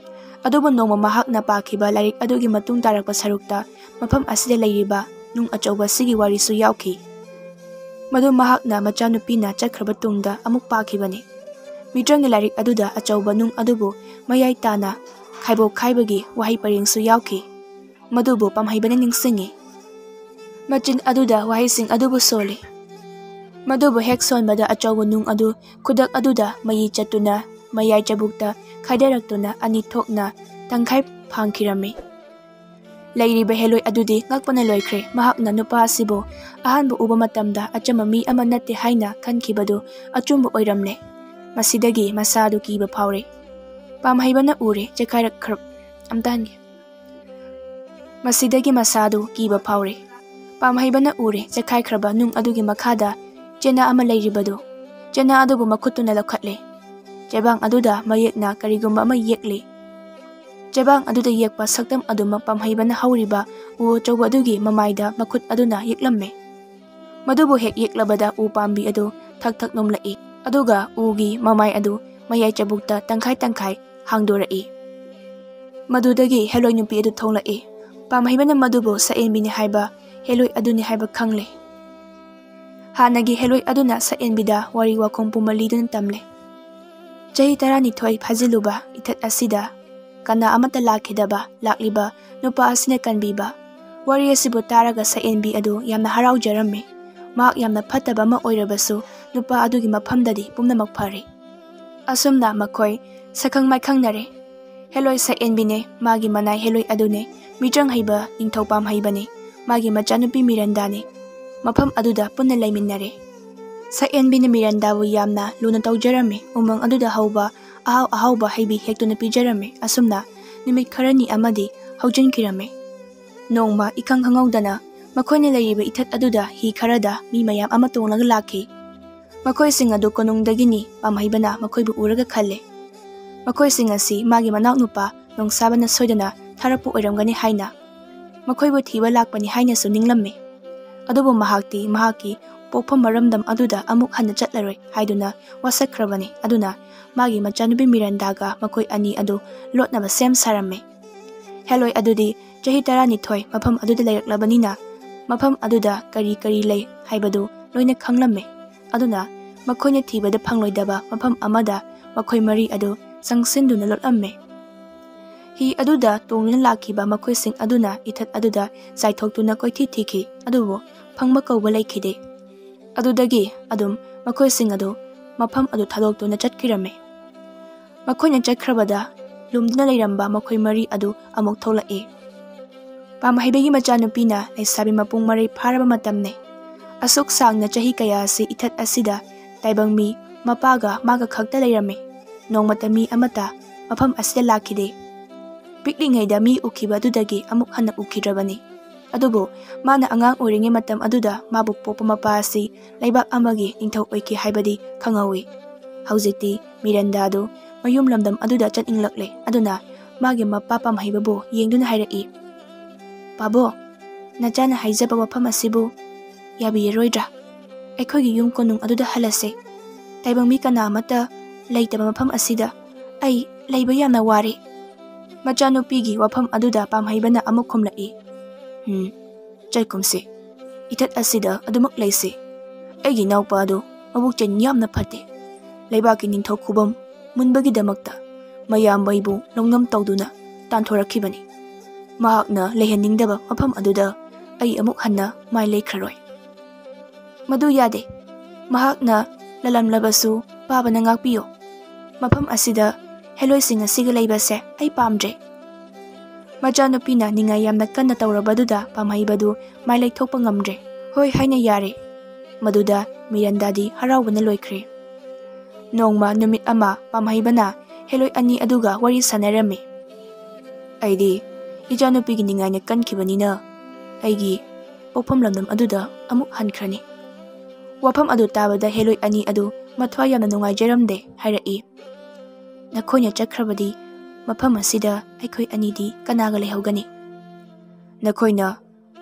ꯑꯗꯨꯕꯨ ꯅꯣꯡꯃ ꯃꯍꯥꯛꯅ ꯄꯥꯈꯤꯕ ꯂꯥꯏꯔꯤꯛ ꯑꯗꯨꯒꯤ ꯃꯇꯨꯡ ꯇꯥꯔꯛꯄ ꯁꯔꯨꯛꯇ ꯃꯐꯝ ꯑꯁꯤꯗ ꯂꯩꯔꯤꯕ ꯅꯨꯡ ꯑꯆꯧꯕ ꯑꯁꯤꯒꯤ ꯋꯥꯔꯤꯁꯨ ꯌꯥꯎꯈꯤ꯫ ꯃꯗꯨ ꯃꯍꯥꯛꯅ ꯃꯆꯥꯅꯨꯄꯤꯅ ꯆꯠꯈ꯭ꯔꯕ ꯇꯨꯡꯗ ꯑꯃꯨꯛ ꯄꯥꯈꯤꯕꯅꯤ꯫ ꯃꯤꯇ꯭ꯔꯪꯒꯤ ꯂꯥꯏꯔꯤꯛ ꯑꯗꯨꯗ ꯑꯆꯧꯕ ꯅꯨꯡ ꯑꯗꯨꯕꯨ ꯃꯌꯥꯏ ꯇꯥꯅ ꯈꯥꯏꯕꯣꯛ ꯈꯥꯏꯕꯒꯤ ꯋꯥꯍꯩ ꯄꯔꯦꯡꯁꯨ ꯌꯥꯎꯈꯤ꯫ ꯃꯗꯨꯕꯨ ꯄꯥꯝꯍꯩꯕꯅ ꯅꯤꯡꯁꯤꯡꯉꯤ꯫ ꯃꯆꯤꯟ ꯑꯗꯨꯗ ꯋꯥꯍꯩꯁꯤꯡ ꯑꯗꯨꯕꯨ ꯁꯣꯜꯂꯤ꯫ ꯃꯗꯨꯕꯨ ꯍꯦꯛ ꯁꯣꯟꯕꯗ ꯑꯆꯧꯕ ꯅꯨꯡ ꯑꯗꯨ ꯈꯨꯗꯛ ꯑꯗꯨꯗ ꯃꯌꯤ ꯆꯠꯇꯨꯅ ꯃꯌꯥꯏ ꯆꯕꯨꯛꯇ ꯈꯥꯏꯗꯔꯛꯇꯨꯅ ꯑꯅꯤ ꯊꯣꯛꯅ ꯇꯪꯈꯥꯏ ꯐꯥꯡꯈꯤꯔꯝꯃꯤ꯫ ꯂꯩꯔꯤꯕ ꯍꯦꯂꯣꯏ ꯑꯗꯨꯗꯤ ꯉꯛꯄꯅ ꯂꯣꯏꯈ꯭ꯔꯦ꯫ ꯃꯍꯥꯛꯅ ꯅꯨꯄꯥ ꯑꯁꯤꯕꯨ ꯑꯍꯥꯟꯕ ꯎꯕ ꯃꯇꯝꯗ ꯑꯆꯝꯕ ꯃꯤ ꯑꯃ ꯅꯠꯇꯦ ꯍꯥꯏꯅ ꯈꯟꯈꯤꯕꯗꯨ ꯑꯆꯨꯝꯕ ꯑꯣꯏꯔꯝꯂꯦ꯫ ꯃꯁꯤꯗꯒꯤ ꯃꯁꯥꯗꯨ ꯀꯤꯕ ꯐꯥꯎꯔꯦ꯫ ꯄꯥꯝꯍꯩꯕꯅ ꯎꯔꯦ, ꯆꯦꯈꯥꯏꯔꯛꯈ꯭ꯔ-, ꯑꯝꯇ ꯍꯟꯒꯦ꯫ ꯃꯁꯤꯗꯒꯤ ꯃꯁꯥꯗꯨ ꯀꯤꯕ ꯐꯥꯎꯔꯦ꯫ ꯄꯥꯝꯍꯩꯕꯅ ꯎꯔꯦ, ꯆꯦꯈꯥꯏꯈ꯭ꯔꯕ ꯅꯨꯡ ꯑꯗꯨꯒꯤ ꯃꯈꯥꯗ ꯆꯦꯅꯥ ꯑꯃ ꯂꯩꯔꯤꯕꯗꯨ꯫ ꯆꯦꯅꯥ ꯑꯗꯨꯕꯨ ꯃꯈꯨꯠꯇꯨꯅ ꯂꯧꯈꯠꯂꯦ꯫ ꯆꯦꯕꯥꯡ ꯑꯗꯨꯗ ꯃꯌꯦꯛꯅ ꯀꯔꯤꯒꯨꯝꯕ ꯑꯃ ꯌꯦꯛꯂꯤ꯫ ꯆꯦꯕꯥꯡ ꯑꯗꯨꯗ ꯌꯦꯛꯄ ꯁꯛꯇꯝ ꯑꯗꯨꯃꯛ ꯄꯥꯝꯍꯩꯕꯅ ꯍꯧꯔꯤꯕ ꯎ ꯑꯆꯧꯕ ꯑꯗꯨꯒꯤ ꯃꯃꯥꯏꯗ ꯃꯈꯨꯠ ꯑꯗꯨꯅ ꯌꯦꯛꯂꯝꯃꯦ꯫ ꯃꯗꯨꯕꯨ ꯍꯦꯛ ꯌꯦꯛꯂꯕꯗ ꯎ ꯄꯥꯝꯕꯤ ꯑꯗꯨ ꯊꯛ ꯊꯛ ꯅꯣꯝꯂꯛꯏ, ꯑꯗꯨꯒ ꯎꯒꯤ ꯃꯃꯥꯏ ꯑꯗꯨ ꯃꯌꯥꯏ ꯆꯕꯨꯛꯇ ꯇꯪꯈꯥꯏ ꯇꯪꯈꯥꯏ ꯍꯥꯡꯗꯣꯔꯛꯏ꯫ ꯃꯗꯨꯗꯒꯤ ꯍꯦꯂꯣꯏ ꯅꯨꯄꯤ ꯑꯗꯨ ꯊꯣꯛꯂꯛꯏ꯫ ꯄꯥꯝꯍꯩꯕꯅ ꯃꯗꯨꯕꯨ ꯁꯛꯍꯦꯟꯕꯤꯅꯤ ꯍꯥꯏꯕ ꯍꯦꯂꯣꯏ ꯑꯗꯨꯅꯤ ꯍꯥꯏꯕ ꯈꯪꯂꯦ꯫ ꯍꯥꯟꯅꯒꯤ ꯍꯦꯂꯣꯏ ꯑꯗꯨꯅ ꯁꯛꯍꯦꯟꯕꯤꯗ ꯋꯥꯔꯤ ꯋꯥꯈꯣꯡ ꯄꯨꯝꯕ ꯂꯤꯗꯨꯅ ꯇꯝꯂꯦ꯫ ꯆꯍꯤ ꯇꯔꯥꯅꯤꯊꯣꯏ ꯐꯥꯖꯤꯜꯂꯨꯕ ꯏꯊꯠ ꯑꯁꯤꯗ ꯀꯅꯥ ꯑꯃꯠꯇ ꯂꯥꯛꯈꯤꯗꯕ, ꯂꯥꯛꯂꯤꯕ ꯅꯨꯄꯥ ꯑꯁꯤꯅ ꯀꯟꯕꯤꯕ꯫ ꯋꯥꯔꯤ ꯑꯁꯤꯕꯨ ꯇꯥꯔꯒ ꯁꯛꯍꯦꯟꯕꯤ ꯑꯗꯨ ꯌꯥꯝꯅ ꯍꯔꯥꯎꯖꯔꯝꯃꯤ꯫ ꯃꯍꯥꯛ ꯌꯥꯝꯅ ꯐꯠꯇꯕ ꯑꯃ ꯑꯣꯏꯔꯕꯁꯨ ꯅꯨꯄꯥ ꯑꯗꯨꯒꯤ ꯃꯐꯝꯗꯗꯤ ꯄꯨꯝꯅꯃꯛ ꯐꯔꯦ꯫ ꯑꯁꯨꯝꯅ ꯃꯈꯣꯏ ꯁꯛꯈꯪ ꯃꯥꯏꯈꯪꯅꯔꯦ꯫ ꯍꯦꯂꯣꯏ ꯁꯛꯍꯦꯟꯕꯤꯅꯦ, ꯃꯥꯒꯤ ꯃꯅꯥꯏ ꯍꯦꯂꯣꯏ ꯑꯗꯨꯅꯦ, ꯃꯤꯇ꯭ꯔꯪ ꯍꯩꯕ ꯅꯤꯡꯊꯧ ꯄꯥꯝꯍꯩꯕꯅꯦ, ꯃꯥꯒꯤ ꯃꯆꯥꯅꯨꯄꯤ ꯃꯤꯔꯟꯗꯥꯅꯦ꯫ ꯃꯐꯝ ꯑꯗꯨꯗ ꯄꯨꯟꯅ ꯂꯩꯃꯤꯟꯅꯔꯦ꯫ ꯁꯛꯍꯦꯟꯕꯤꯅ ꯃꯤꯔꯟꯗꯥꯕꯨ ꯌꯥꯝꯅ ꯂꯨꯅ ꯇꯧꯖꯔꯝꯃꯤ꯫ ꯎꯃꯪ ꯑꯗꯨꯗ ꯍꯧꯕ ꯑꯍꯥꯎ ꯑꯍꯥꯎꯕ ꯍꯩꯕꯤ ꯍꯦꯛꯇꯨꯅ ꯄꯤꯖꯔꯝꯃꯤ꯫ ꯑꯁꯨꯝꯅ ꯅꯨꯃꯤꯠ ꯈꯔꯅꯤ ꯑꯃꯗꯤ ꯍꯧꯖꯤꯟꯈꯤꯔꯝꯃꯤ꯫ ꯅꯣꯡꯃ ꯏꯈꯪ ꯈꯪꯍꯧꯗꯅ ꯃꯈꯣꯏꯅ ꯂꯩꯔꯤꯕ ꯏꯊꯠ ꯑꯗꯨꯗ ꯍꯤ ꯈꯔꯗ ꯃꯤ ꯃꯌꯥꯝ ꯑꯃ ꯇꯣꯡꯂꯒ ꯂꯥꯛꯈꯤ꯫ ꯃꯈꯣꯏꯁꯤꯡ ꯑꯗꯨ ꯀꯣꯅꯨꯡꯗꯒꯤꯅꯤ꯫ ꯄꯥꯝꯍꯩꯕꯅ ꯃꯈꯣꯏꯕꯨ ꯎꯔꯒ ꯈꯜꯂꯦ, ꯃꯈꯣꯏꯁꯤꯡ ꯑꯁꯤ ꯃꯥꯒꯤ ꯃꯅꯥꯎꯅꯨꯄꯥ ꯅꯣꯡꯁꯥꯕꯅ ꯁꯣꯏꯗꯅ ꯊꯥꯔꯛꯄ ꯑꯣꯏꯔꯝꯒꯅꯤ ꯍꯥꯏꯅ꯫ ꯃꯈꯣꯏꯕꯨ ꯊꯤꯕ ꯂꯥꯛꯄꯅꯤ ꯍꯥꯏꯅꯁꯨ ꯅꯤꯡꯂꯝꯃꯤ꯫ ꯑꯗꯨꯕꯨ ꯃꯍꯥꯛꯇꯤ ꯃꯍꯥꯛꯀꯤ ꯄꯣꯛꯐꯝ ꯃꯔꯝꯗꯝ ꯑꯗꯨꯗ ꯑꯃꯨꯛ ꯍꯟꯅ ꯆꯠꯂꯔꯣꯏ ꯍꯥꯏꯗꯨꯅ ꯋꯥꯁꯛꯈ꯭ꯔꯕꯅꯤ꯫ ꯑꯗꯨꯅ ꯃꯥꯒꯤ ꯃꯆꯥꯅꯨꯄꯤ ꯃꯤꯔꯟꯗꯥꯒ ꯃꯈꯣꯏ ꯑꯅꯤ ꯑꯗꯨ ꯂꯣꯠꯅꯕ ꯁꯦꯝ ꯁꯥꯔꯝꯃꯤ꯫ ꯍꯦꯂꯣꯏ ꯑꯗꯨꯗꯤ ꯆꯍꯤ ꯇꯔꯥꯅꯤꯊꯣꯏ ꯃꯐꯝ ꯑꯗꯨꯗ ꯂꯩꯔꯛꯂꯕꯅꯤꯅ ꯃꯐꯝ ꯑꯗꯨꯗ ꯀꯔꯤ ꯀꯔꯤ ꯂꯩ ꯍꯥꯏꯕꯗꯨ ꯂꯣꯏꯅ ꯈꯪꯂꯝꯃꯤ꯫ ꯑꯗꯨꯅ ꯃꯈꯣꯏꯅ ꯊꯤꯕꯗ ꯐꯪꯂꯣꯏꯗꯕ ꯃꯐꯝ ꯑꯃꯗ ꯃꯈꯣꯏ ꯃꯔꯤ ꯑꯗꯨ ꯆꯪꯁꯤꯟꯗꯨꯅ ꯂꯣꯠꯂꯝꯃꯤ꯫ ꯍꯤ ꯑꯗꯨꯗ ꯇꯣꯡꯗꯨꯅ ꯂꯥꯛꯈꯤꯕ ꯃꯈꯣꯏꯁꯤꯡ ꯑꯗꯨꯅ ꯏꯊꯠ ꯑꯗꯨꯗ ꯆꯥꯏꯊꯣꯛꯇꯨꯅ ꯀꯣꯏꯊꯤ ꯊꯤꯈꯤ, ꯑꯗꯨꯕꯨ ꯐꯪꯕ ꯀꯧꯕ ꯂꯩꯈꯤꯗꯦ꯫ ꯑꯗꯨꯗꯒꯤ ꯑꯗꯨꯝ ꯃꯈꯣꯏꯁꯤꯡ ꯑꯗꯨ ꯃꯐꯝ ꯑꯗꯨ ꯊꯥꯗꯣꯛꯇꯨꯅ ꯆꯠꯈꯤꯔꯝꯃꯤ꯫ ꯃꯈꯣꯏꯅ ꯆꯠꯈ꯭ꯔꯕꯗ ꯂꯨꯝꯗꯨꯅ ꯂꯩꯔꯝꯕ ꯃꯈꯣꯏ ꯃꯔꯤ ꯑꯗꯨ ꯑꯃꯨꯛ ꯊꯣꯛꯂꯛꯏ꯫ ꯄꯥꯝꯍꯩꯕꯒꯤ ꯃꯆꯥꯅꯨꯄꯤꯅ ꯂꯩꯁꯥꯕꯤ ꯃꯄꯨꯡ ꯃꯔꯩ ꯐꯥꯔꯕ ꯃꯇꯝꯅꯤ꯫ ꯑꯁꯨꯛ ꯁꯥꯡꯅ ꯆꯍꯤ ꯀꯌꯥ ꯑꯁꯤ ꯏꯊꯠ ꯑꯁꯤꯗ ꯇꯥꯏꯕꯪ ꯃꯤ ꯃꯄꯥꯒ ꯃꯥꯒ ꯈꯛꯇ ꯂꯩꯔꯝꯃꯤ꯫ ꯅꯣꯡꯃꯇ ꯃꯤ ꯑꯃꯠꯇ ꯃꯐꯝ ꯑꯁꯤꯗ ꯂꯥꯛꯈꯤꯗꯦ꯫ ꯄꯤꯛꯂꯤꯉꯩꯗ ꯃꯤ ꯎꯈꯤꯕ ꯑꯗꯨꯗꯒꯤ ꯑꯃꯨꯛ ꯍꯟꯅ ꯎꯈꯤꯗ꯭ꯔꯕꯅꯤ꯫ ꯑꯗꯨꯕꯨ ꯃꯥꯅ ꯑꯉꯥꯡ ꯑꯣꯏꯔꯤꯉꯩ ꯃꯇꯝ ꯑꯗꯨꯗ ꯃꯥꯕꯨ ꯄꯣꯛꯄ ꯃꯄꯥ ꯑꯁꯤ ꯂꯩꯕꯥꯛ ꯑꯃꯒꯤ ꯅꯤꯡꯊꯧ ꯑꯣꯏꯈꯤ ꯍꯥꯏꯕꯗꯤ ꯈꯪꯍꯧꯏ꯫ ꯍꯧꯖꯤꯛꯇꯤ ꯃꯤꯔꯟꯗꯥꯗꯨ ꯃꯌꯨꯝ ꯂꯝꯗꯝ ꯑꯗꯨꯗ ꯆꯠꯅꯤꯡꯂꯛꯂꯦ꯫ ꯑꯗꯨꯅ ꯃꯥꯒꯤ ꯃꯄꯥ ꯄꯥꯝꯍꯩꯕꯕꯨ ꯌꯦꯡꯗꯨꯅ ꯍꯥꯏꯔꯛꯏ, "ꯄꯥꯕꯣ, ꯅꯆꯥꯅ ꯍꯥꯏꯖꯕ ꯋꯥꯐꯝ ꯑꯁꯤꯕꯨ ꯌꯥꯕꯤꯔꯔꯣꯏꯗ꯭ꯔꯥ? ꯑꯩꯈꯣꯏꯒꯤ ꯌꯨꯝ ꯀꯣꯅꯨꯡ ꯑꯗꯨꯗ ꯍꯜꯂꯁꯦ꯫ ꯇꯥꯏꯕꯪ ꯃꯤ ꯀꯅꯥ ꯑꯃꯠꯇ ꯂꯩꯇꯕ ꯃꯐꯝ ꯑꯁꯤꯗ ꯑꯩ ꯂꯩꯕ ꯌꯥꯝꯅ ꯋꯥꯔꯦ꯫" ꯃꯆꯥꯅꯨꯄꯤꯒꯤ ꯋꯥꯐꯝ ꯑꯗꯨꯗ ꯄꯥꯝꯍꯩꯕꯅ ꯑꯃꯨꯛ ꯈꯨꯝꯂꯛꯏ, "ꯎꯝ, ꯆꯠꯀꯨꯝꯁꯤ꯫ ꯏꯊꯠ ꯑꯁꯤꯗ ꯑꯗꯨꯃꯛ ꯂꯩꯁꯤ꯫ ꯑꯩꯒꯤ ꯏꯅꯥꯎꯄꯥ ꯑꯗꯨ ꯃꯕꯨꯛꯆꯦꯜ ꯌꯥꯝꯅ ꯐꯠꯇꯦ꯫ ꯂꯩꯕꯥꯛꯀꯤ ꯅꯤꯡꯊꯧ ꯈꯨꯕꯝ ꯃꯨꯟꯕꯒꯤꯗꯃꯛꯇ ꯃꯌꯥꯝꯕꯩꯕꯨ ꯂꯧꯅꯝ ꯇꯧꯗꯨꯅ ꯇꯥꯟꯊꯣꯔꯛꯈꯤꯕꯅꯤ꯫ ꯃꯍꯥꯛꯅ ꯂꯩꯍꯟꯅꯤꯡꯗꯕ ꯃꯐꯝ ꯑꯗꯨꯗ ꯑꯩ ꯑꯃꯨꯛ ꯍꯟꯅ ꯃꯥꯏ ꯂꯩꯈ꯭ꯔꯔꯣꯏ꯫" "ꯃꯗꯨ ꯌꯥꯗꯦ꯫ ꯃꯍꯥꯛꯅ ꯂꯥꯜꯂꯝꯂꯕꯁꯨ ꯄꯥꯕꯅ ꯉꯥꯛꯄꯤꯌꯨ꯫ ꯃꯐꯝ ꯑꯁꯤꯗ ꯍꯦꯂꯣꯏꯁꯤꯡ ꯑꯁꯤꯒ ꯂꯩꯕꯁꯦ ꯑꯩ ꯄꯥꯝꯗ꯭ꯔꯦ꯫" ꯃꯆꯥꯅꯨꯄꯤꯅ ꯅꯤꯡꯉꯥꯏ ꯌꯥꯝꯅ ꯀꯟꯅ ꯇꯧꯔꯕꯗꯨꯗ ꯄꯥꯝꯍꯩꯕꯗꯨ ꯃꯥꯏ ꯂꯩꯊꯣꯛꯄ ꯉꯝꯗ꯭ꯔꯦ꯫ "ꯍꯣꯏ ꯍꯥꯏꯅ ꯌꯥꯔꯦ꯫" ꯃꯗꯨꯗ ꯃꯤꯔꯟꯗꯥꯗꯤ ꯍꯔꯥꯎꯕꯅ ꯂꯣꯏꯈ꯭ꯔꯦ꯫ ꯅꯣꯡꯃ ꯅꯨꯃꯤꯠ ꯑꯃ ꯄꯥꯝꯍꯩꯕꯅ ꯍꯦꯂꯣꯏ ꯑꯅꯤ ꯑꯗꯨꯒ ꯋꯥꯔꯤ ꯁꯥꯟꯅꯔꯝꯃꯤ꯫ "ꯑꯩꯗꯤ ꯏꯆꯥꯅꯨꯄꯤꯒꯤ ꯅꯤꯡꯉꯥꯏꯅ ꯀꯟꯈꯤꯕꯅꯤꯅ ꯑꯩꯒꯤ ꯄꯣꯛꯐꯝ ꯂꯝꯗꯝ ꯑꯗꯨꯗ ꯑꯃꯨꯛ ꯍꯟꯈ꯭ꯔꯅꯤ꯫" ꯋꯥꯐꯝ ꯑꯗꯨ ꯇꯥꯕꯗ ꯍꯦꯂꯣꯏ ꯑꯅꯤ ꯑꯗꯨ ꯃꯊ꯭ꯋꯥꯏ ꯌꯥꯝꯅ ꯅꯨꯡꯉꯥꯏꯖꯔꯝꯗꯦ꯫ ꯍꯥꯏꯔꯛꯏ, "ꯅꯈꯣꯏꯅ ꯆꯠꯈ꯭ꯔꯕꯗꯤ ꯃꯐꯝ ꯑꯁꯤꯗ ꯑꯩꯈꯣꯏ ꯑꯅꯤꯗꯤ ꯀꯅꯥꯒ ꯂꯩꯍꯧꯒꯅꯤ? ꯅꯈꯣꯏꯅ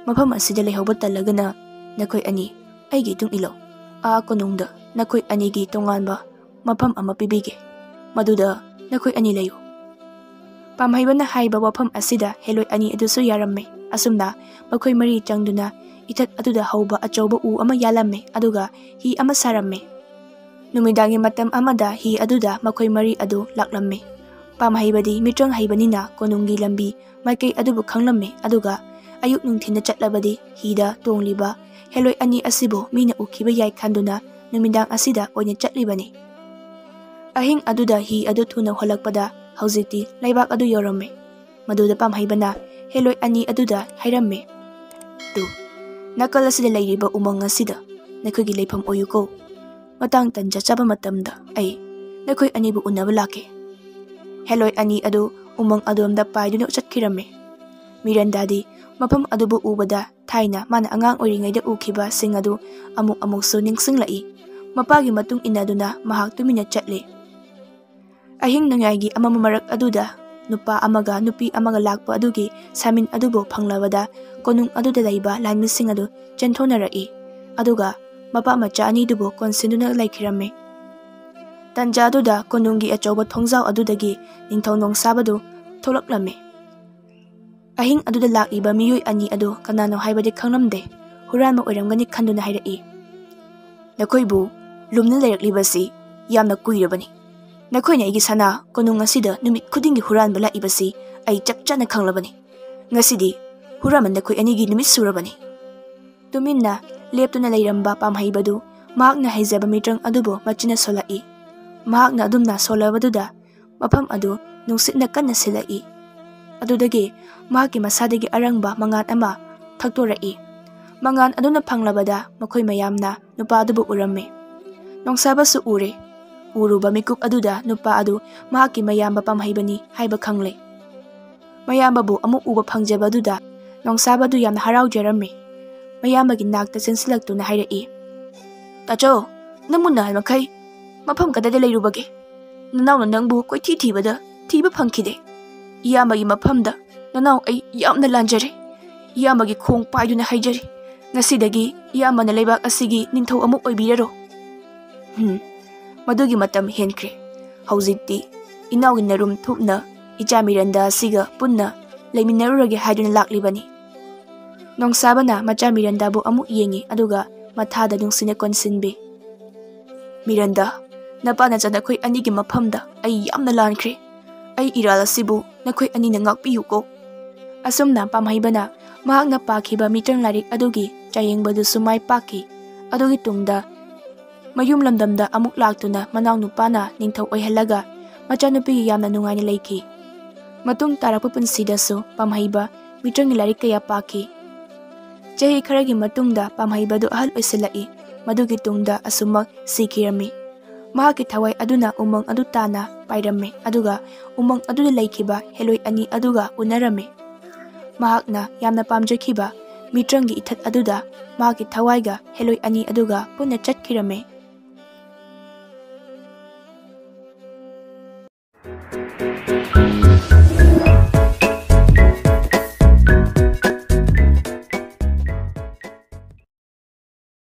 ꯃꯐꯝ ꯑꯁꯤꯗ ꯂꯩꯍꯧꯕ ꯇꯜꯂꯒꯅ ꯅꯈꯣꯏ ꯑꯅꯤ ꯑꯩꯒꯤ ꯏꯇꯨꯡ ꯏꯜꯂꯣ꯫ ꯑꯥ ꯀꯣꯅꯨꯡꯗ ꯅꯈꯣꯏ ꯑꯅꯤꯒꯤ ꯇꯣꯉꯥꯟꯕ ꯃꯐꯝ ꯑꯃ ꯄꯤꯕꯤꯒꯦ꯫ ꯃꯗꯨꯗ ꯅꯈꯣꯏ ꯑꯅꯤ ꯂꯩꯌꯨ꯫" ꯄꯥꯝꯍꯩꯕꯅ ꯍꯥꯏꯕ ꯋꯥꯐꯝ ꯑꯁꯤꯗ ꯍꯦꯂꯣꯏ ꯑꯅꯤ ꯑꯗꯨꯁꯨ ꯌꯥꯔꯝꯃꯤ꯫ ꯑꯁꯨꯝꯅ ꯃꯈꯣꯏ ꯃꯔꯤ ꯆꯪꯗꯨꯅ ꯏꯊꯠ ꯑꯗꯨꯗ ꯍꯧꯕ ꯑꯆꯧꯕ ꯎ ꯑꯃ ꯌꯥꯜꯂꯝꯃꯤ, ꯑꯗꯨꯒ ꯍꯤ ꯑꯃ ꯁꯥꯔꯝꯃꯤ꯫ ꯅꯨꯃꯤꯗꯥꯡꯒꯤ ꯃꯇꯝ ꯑꯃꯗ ꯍꯤ ꯑꯗꯨꯗ ꯃꯈꯣꯏ ꯃꯔꯤ ꯑꯗꯨ ꯂꯥꯛꯂꯝꯃꯤ꯫ ꯄꯥꯝꯍꯩꯕꯗꯤ ꯃꯤꯇ꯭ꯔꯪ ꯍꯩꯕꯅꯤꯅ ꯀꯣꯅꯨꯡꯒꯤ ꯂꯝꯕꯤ ꯃꯥꯏꯀꯩ ꯑꯗꯨꯕꯨ ꯈꯪꯂꯝꯃꯤ, ꯑꯗꯨꯒ ꯑꯌꯨꯛ ꯅꯨꯡꯊꯤꯟꯗ ꯆꯠꯂꯕꯗꯤ ꯍꯤꯗ ꯇꯣꯡꯂꯤꯕ ꯍꯦꯂꯣꯏ ꯑꯅꯤ ꯑꯁꯤꯕꯨ ꯃꯤꯅ ꯎꯈꯤꯕ ꯌꯥꯏ ꯈꯟꯗꯨꯅ ꯅꯨꯃꯤꯗꯥꯡ ꯑꯁꯤꯗ ꯑꯣꯏꯅ ꯆꯠꯂꯤꯕꯅꯤ꯫ ꯑꯍꯤꯡ ꯑꯗꯨꯗ ꯍꯤ ꯑꯗꯨ ꯊꯨꯅ ꯍꯣꯜꯂꯛꯄꯗ ꯍꯧꯖꯤꯛꯇꯤ ꯂꯩꯕꯥꯛ ꯑꯗꯨ ꯌꯧꯔꯝꯃꯤ꯫ ꯃꯗꯨꯗ ꯄꯥꯝꯍꯩꯕꯅ ꯍꯦꯂꯣꯏ ꯑꯅꯤ ꯑꯗꯨꯗ ꯍꯥꯏꯔꯝꯃꯤ, "ꯇꯨ, ꯅꯥꯀꯜ ꯑꯁꯤꯗ ꯂꯩꯔꯤꯕ ꯎꯃꯪ ꯑꯁꯤꯗ ꯅꯈꯣꯏꯒꯤ ꯂꯩꯐꯝ ꯑꯣꯏꯌꯨꯀꯣ꯫ ꯃꯇꯥꯡ ꯇꯟꯖꯥ ꯆꯥꯕ ꯃꯇꯝꯗ ꯑꯩ ꯅꯈꯣꯏ ꯑꯅꯤꯕꯨ ꯎꯅꯕ ꯂꯥꯛꯀꯦ꯫" ꯍꯦꯂꯣꯏ ꯑꯅꯤ ꯑꯗꯨ ꯎꯃꯪ ꯑꯗꯣꯝꯗ ꯄꯥꯏꯗꯨꯅ ꯆꯠꯈꯤꯔꯝꯃꯤ꯫ ꯃꯤꯔꯟꯗꯥꯗꯤ ꯃꯐꯝ ꯑꯗꯨꯕꯨ ꯎꯕꯗ ꯊꯥꯏꯅ ꯃꯥꯅ ꯑꯉꯥꯡ ꯑꯣꯏꯔꯤꯉꯩꯗ ꯎꯈꯤꯕꯁꯤꯡ ꯑꯗꯨ ꯑꯃꯨꯛ ꯑꯃꯨꯛꯁꯨ ꯅꯤꯡꯁꯤꯡꯂꯛꯏ꯫ ꯃꯄꯥꯒꯤ ꯃꯇꯨꯡ ꯏꯟꯅꯗꯨꯅ ꯃꯍꯥꯛ ꯇꯨꯃꯤꯟꯅ ꯆꯠꯂꯤ꯫ ꯑꯍꯤꯡ ꯅꯣꯡꯌꯥꯏꯒꯤ ꯑꯃꯝꯕ ꯃꯔꯛ ꯑꯗꯨꯗ ꯅꯨꯄꯥ ꯑꯃꯒ ꯅꯨꯄꯤ ꯑꯃꯒ ꯂꯥꯛꯄ ꯑꯗꯨꯒꯤ ꯁꯥꯃꯤꯟ ꯑꯗꯨꯕꯨ ꯐꯪꯂꯕꯗ ꯀꯣꯅꯨꯡ ꯑꯗꯨꯗ ꯂꯩꯕ ꯂꯥꯟꯃꯤꯁꯤꯡ ꯑꯗꯨ ꯆꯦꯟꯊꯣꯛꯅꯔꯛꯏ꯫ ꯑꯗꯨꯒ ꯃꯄꯥ ꯃꯆꯥ ꯑꯅꯤꯗꯨꯕꯨ ꯀꯣꯟꯁꯤꯟꯗꯨꯅ ꯂꯩꯈꯤꯔꯝꯃꯤ꯫ ꯇꯟꯖꯥ ꯑꯗꯨꯗ ꯀꯣꯅꯨꯡꯒꯤ ꯑꯆꯧꯕ ꯊꯣꯡꯖꯥꯎ ꯑꯗꯨꯗꯒꯤ ꯅꯤꯡꯊꯧ ꯅꯣꯡꯁꯥꯕꯗꯨ ꯊꯣꯛꯂꯛꯂꯝꯃꯤ꯫ ꯑꯍꯤꯡ ꯑꯗꯨꯗ ꯂꯥꯛꯂꯤꯕ ꯃꯤꯑꯣꯏ ꯑꯅꯤ ꯑꯗꯨ ꯀꯅꯥꯅꯣ ꯍꯥꯏꯕꯗꯤ ꯈꯪꯂꯝꯗꯦ꯫ ꯍꯨꯔꯥꯟꯕ ꯑꯣꯏꯔꯝꯒꯅꯤ ꯈꯟꯗꯨꯅ ꯍꯥꯏꯔꯛꯏ, "ꯅꯈꯣꯏꯕꯨ ꯂꯨꯝꯅ ꯂꯩꯔꯛꯂꯤꯕꯁꯤ ꯌꯥꯝꯅ ꯀꯨꯏꯔꯕꯅꯤ꯫ ꯅꯈꯣꯏꯅ ꯑꯩꯒꯤ ꯁꯅꯥ ꯀꯣꯅꯨꯡ ꯑꯁꯤꯗ ꯅꯨꯃꯤꯠ ꯈꯨꯗꯤꯡꯒꯤ ꯍꯨꯔꯥꯟꯕ ꯂꯥꯛꯏꯕꯁꯤ ꯑꯩ ꯆꯞ ꯆꯥꯅ ꯈꯪꯂꯕꯅꯤ꯫ ꯉꯁꯤꯗꯤ ꯍꯨꯔꯥꯟꯕ ꯅꯈꯣꯏ ꯑꯅꯤꯒꯤ ꯅꯨꯃꯤꯠ ꯁꯨꯔꯕꯅꯤ꯫" ꯇꯨꯃꯤꯟꯅ ꯂꯦꯞꯇꯨꯅ ꯂꯩꯔꯝꯕ ꯄꯥꯝꯍꯩꯕꯗꯨ ꯃꯍꯥꯛꯅ ꯍꯩꯖꯕ ꯃꯤꯇ꯭ꯔꯪ ꯑꯗꯨꯕꯨ ꯃꯆꯤꯟꯅ ꯁꯣꯜꯂꯛꯏ꯫ ꯃꯍꯥꯛꯅ ꯑꯗꯨꯝꯅ ꯁꯣꯜꯂꯕꯗꯨꯗ ꯃꯐꯝ ꯑꯗꯨ ꯅꯨꯡꯁꯤꯠꯅ ꯀꯟꯅ ꯁꯤꯜꯂꯛꯏ꯫ ꯑꯗꯨꯗꯒꯤ ꯃꯍꯥꯛꯀꯤ ꯃꯁꯥꯗꯒꯤ ꯑꯔꯪꯕ ꯃꯉꯥꯜ ꯑꯃ ꯊꯛꯇꯣꯔꯛꯏ꯫ ꯃꯉꯥꯜ ꯑꯗꯨꯅ ꯐꯪꯂꯕꯗ ꯃꯈꯣꯏ ꯃꯌꯥꯝꯅ ꯅꯨꯄꯥ ꯑꯗꯨꯕꯨ ꯎꯔꯝꯃꯤ꯫ ꯅꯣꯡꯁꯥꯕꯁꯨ ꯎꯔꯦ꯫ ꯎꯔꯨꯕ ꯃꯤꯀꯨꯞ ꯑꯗꯨꯗ ꯅꯨꯄꯥ ꯑꯗꯨ ꯃꯍꯥꯛꯀꯤ ꯃꯌꯥꯝꯕ ꯄꯥꯝꯍꯩꯕꯅꯤ ꯍꯥꯏꯕ ꯈꯪꯂꯦ꯫ ꯃꯌꯥꯝꯕꯕꯨ ꯑꯃꯨꯛ ꯎꯕ ꯐꯪꯖꯕꯗꯨꯗ ꯅꯣꯡꯁꯥꯕꯗꯨ ꯌꯥꯝꯅ ꯍꯔꯥꯎꯖꯔꯝꯃꯤ꯫ ꯃꯌꯥꯝꯕꯒꯤ ꯅꯥꯛꯇ ꯆꯦꯟꯁꯤꯜꯂꯛꯇꯨꯅ ꯍꯥꯏꯔꯛꯏ, "ꯇꯥꯆꯧ, ꯅꯪꯕꯨ ꯅꯍꯥꯟ ꯃꯈꯩ ꯃꯐꯝ ꯀꯗꯥꯏꯗ ꯂꯩꯔꯨꯕꯒꯦ? ꯅꯅꯥꯎꯅ ꯅꯪꯕꯨ ꯀꯣꯏꯊꯤ ꯊꯤꯕꯗ ꯊꯤꯕ ꯐꯪꯈꯤꯗꯦ꯫ ꯏꯌꯥꯝꯕꯒꯤ ꯃꯐꯝꯗ ꯅꯅꯥꯎ ꯑꯩ ꯌꯥꯝꯅ ꯂꯥꯟꯖꯔꯦ꯫ ꯏꯌꯥꯝꯕꯒꯤ ꯈꯣꯡ ꯄꯥꯏꯗꯨꯅ ꯍꯥꯏꯖꯔꯤ, ꯉꯁꯤꯗꯒꯤ ꯏꯌꯥꯝꯕꯅ ꯂꯩꯕꯥꯛ ꯑꯁꯤꯒꯤ ꯅꯤꯡꯊꯧ ꯑꯃꯨꯛ ꯑꯣꯏꯕꯤꯔꯔꯣ꯫" ꯍꯨꯝ, ꯃꯗꯨꯒꯤ ꯃꯇꯝ ꯍꯦꯟꯈ꯭ꯔꯦ꯫ ꯍꯧꯖꯤꯛꯇꯤ ꯏꯅꯥꯎꯒꯤ ꯅꯔꯨꯝ ꯊꯨꯞꯅ ꯏꯆꯥ ꯃꯤꯔꯟꯗꯥ ꯑꯁꯤꯒ ꯄꯨꯟꯅ ꯂꯩꯃꯤꯟꯅꯔꯨꯔꯒꯦ ꯍꯥꯏꯗꯨꯅ ꯂꯥꯛꯂꯤꯕꯅꯤ꯫ ꯅꯣꯡꯁꯥꯕꯅ ꯃꯆꯥ ꯃꯤꯔꯟꯗꯥꯕꯨ ꯑꯃꯨꯛ ꯌꯦꯡꯉꯤ, ꯑꯗꯨꯒ ꯃꯊꯥꯗ ꯅꯨꯡꯁꯤꯅ ꯀꯣꯟꯁꯤꯟꯕꯤ꯫ "ꯃꯤꯔꯟꯗꯥ, ꯅꯄꯥ ꯅꯆꯥ ꯅꯈꯣꯏ ꯑꯅꯤꯒꯤ ꯃꯐꯝꯗ ꯑꯩ ꯌꯥꯝꯅ ꯂꯥꯟꯈ꯭ꯔꯦ꯫ ꯑꯩ ꯏꯔꯥꯜ ꯑꯁꯤꯕꯨ ꯅꯈꯣꯏ ꯑꯅꯤꯅ ꯉꯥꯛꯄꯤꯌꯨꯀꯣ꯫" ꯑꯁꯨꯝꯅ ꯄꯥꯝꯍꯩꯕꯅ ꯃꯍꯥꯛꯅ ꯄꯥꯈꯤꯕ ꯃꯤꯇ꯭ꯔꯪ ꯂꯥꯏꯔꯤꯛ ꯑꯗꯨꯒꯤ ꯆꯥꯌꯦꯡꯕꯗꯨꯁꯨ ꯃꯥꯏ ꯄꯥꯛꯈꯤ꯫ ꯑꯗꯨꯒꯤ ꯇꯨꯡꯗ ꯃꯌꯨꯝ ꯂꯝꯗꯝꯗ ꯑꯃꯨꯛ ꯂꯥꯛꯇꯨꯅ ꯃꯅꯥꯎꯅꯨꯄꯥꯅ ꯅꯤꯡꯊꯧ ꯑꯣꯏꯍꯜꯂꯒ ꯃꯆꯥꯅꯨꯄꯤꯒꯤ ꯌꯥꯝꯅ ꯅꯨꯡꯉꯥꯏꯅ ꯂꯩꯈꯤ꯫ ꯃꯇꯨꯡ ꯇꯥꯔꯛꯄ ꯄꯨꯟꯁꯤꯗꯁꯨ ꯄꯥꯝꯍꯩꯕ ꯃꯤꯇ꯭ꯔꯪꯒꯤ ꯂꯥꯏꯔꯤꯛ ꯀꯌꯥ ꯄꯥꯈꯤ꯫ ꯆꯍꯤ ꯈꯔꯒꯤ ꯃꯇꯨꯡꯗ ꯄꯥꯝꯍꯩꯕꯗꯨ ꯑꯍꯜ ꯑꯣꯏꯁꯤꯜꯂꯛꯏ꯫ ꯃꯗꯨꯒꯤ ꯇꯨꯡꯗ ꯑꯁꯨꯃꯛ ꯁꯤꯈꯤꯔꯝꯃꯤ꯫ ꯃꯍꯥꯛꯀꯤ ꯊꯋꯥꯏ ꯑꯗꯨꯅ ꯎꯃꯪ ꯑꯗꯨ ꯇꯥꯅ ꯄꯥꯏꯔꯝꯃꯤ, ꯑꯗꯨꯒ ꯎꯃꯪ ꯑꯗꯨꯗ ꯂꯩꯈꯤꯕ ꯍꯦꯂꯣꯏ ꯑꯅꯤ ꯑꯗꯨꯒ ꯎꯅꯔꯝꯃꯤ꯫ ꯃꯍꯥꯛꯅ ꯌꯥꯝꯅ ꯄꯥꯝꯖꯈꯤꯕ ꯃꯤꯇ꯭ꯔꯪꯒꯤ ꯏꯊꯠ ꯑꯗꯨꯗ ꯃꯍꯥꯛꯀꯤ ꯊꯋꯥꯏꯒ ꯍꯦꯂꯣꯏ ꯑꯅꯤ ꯑꯗꯨꯒ ꯄꯨꯟꯅ ꯆꯠꯈꯤꯔꯝꯃꯤ꯫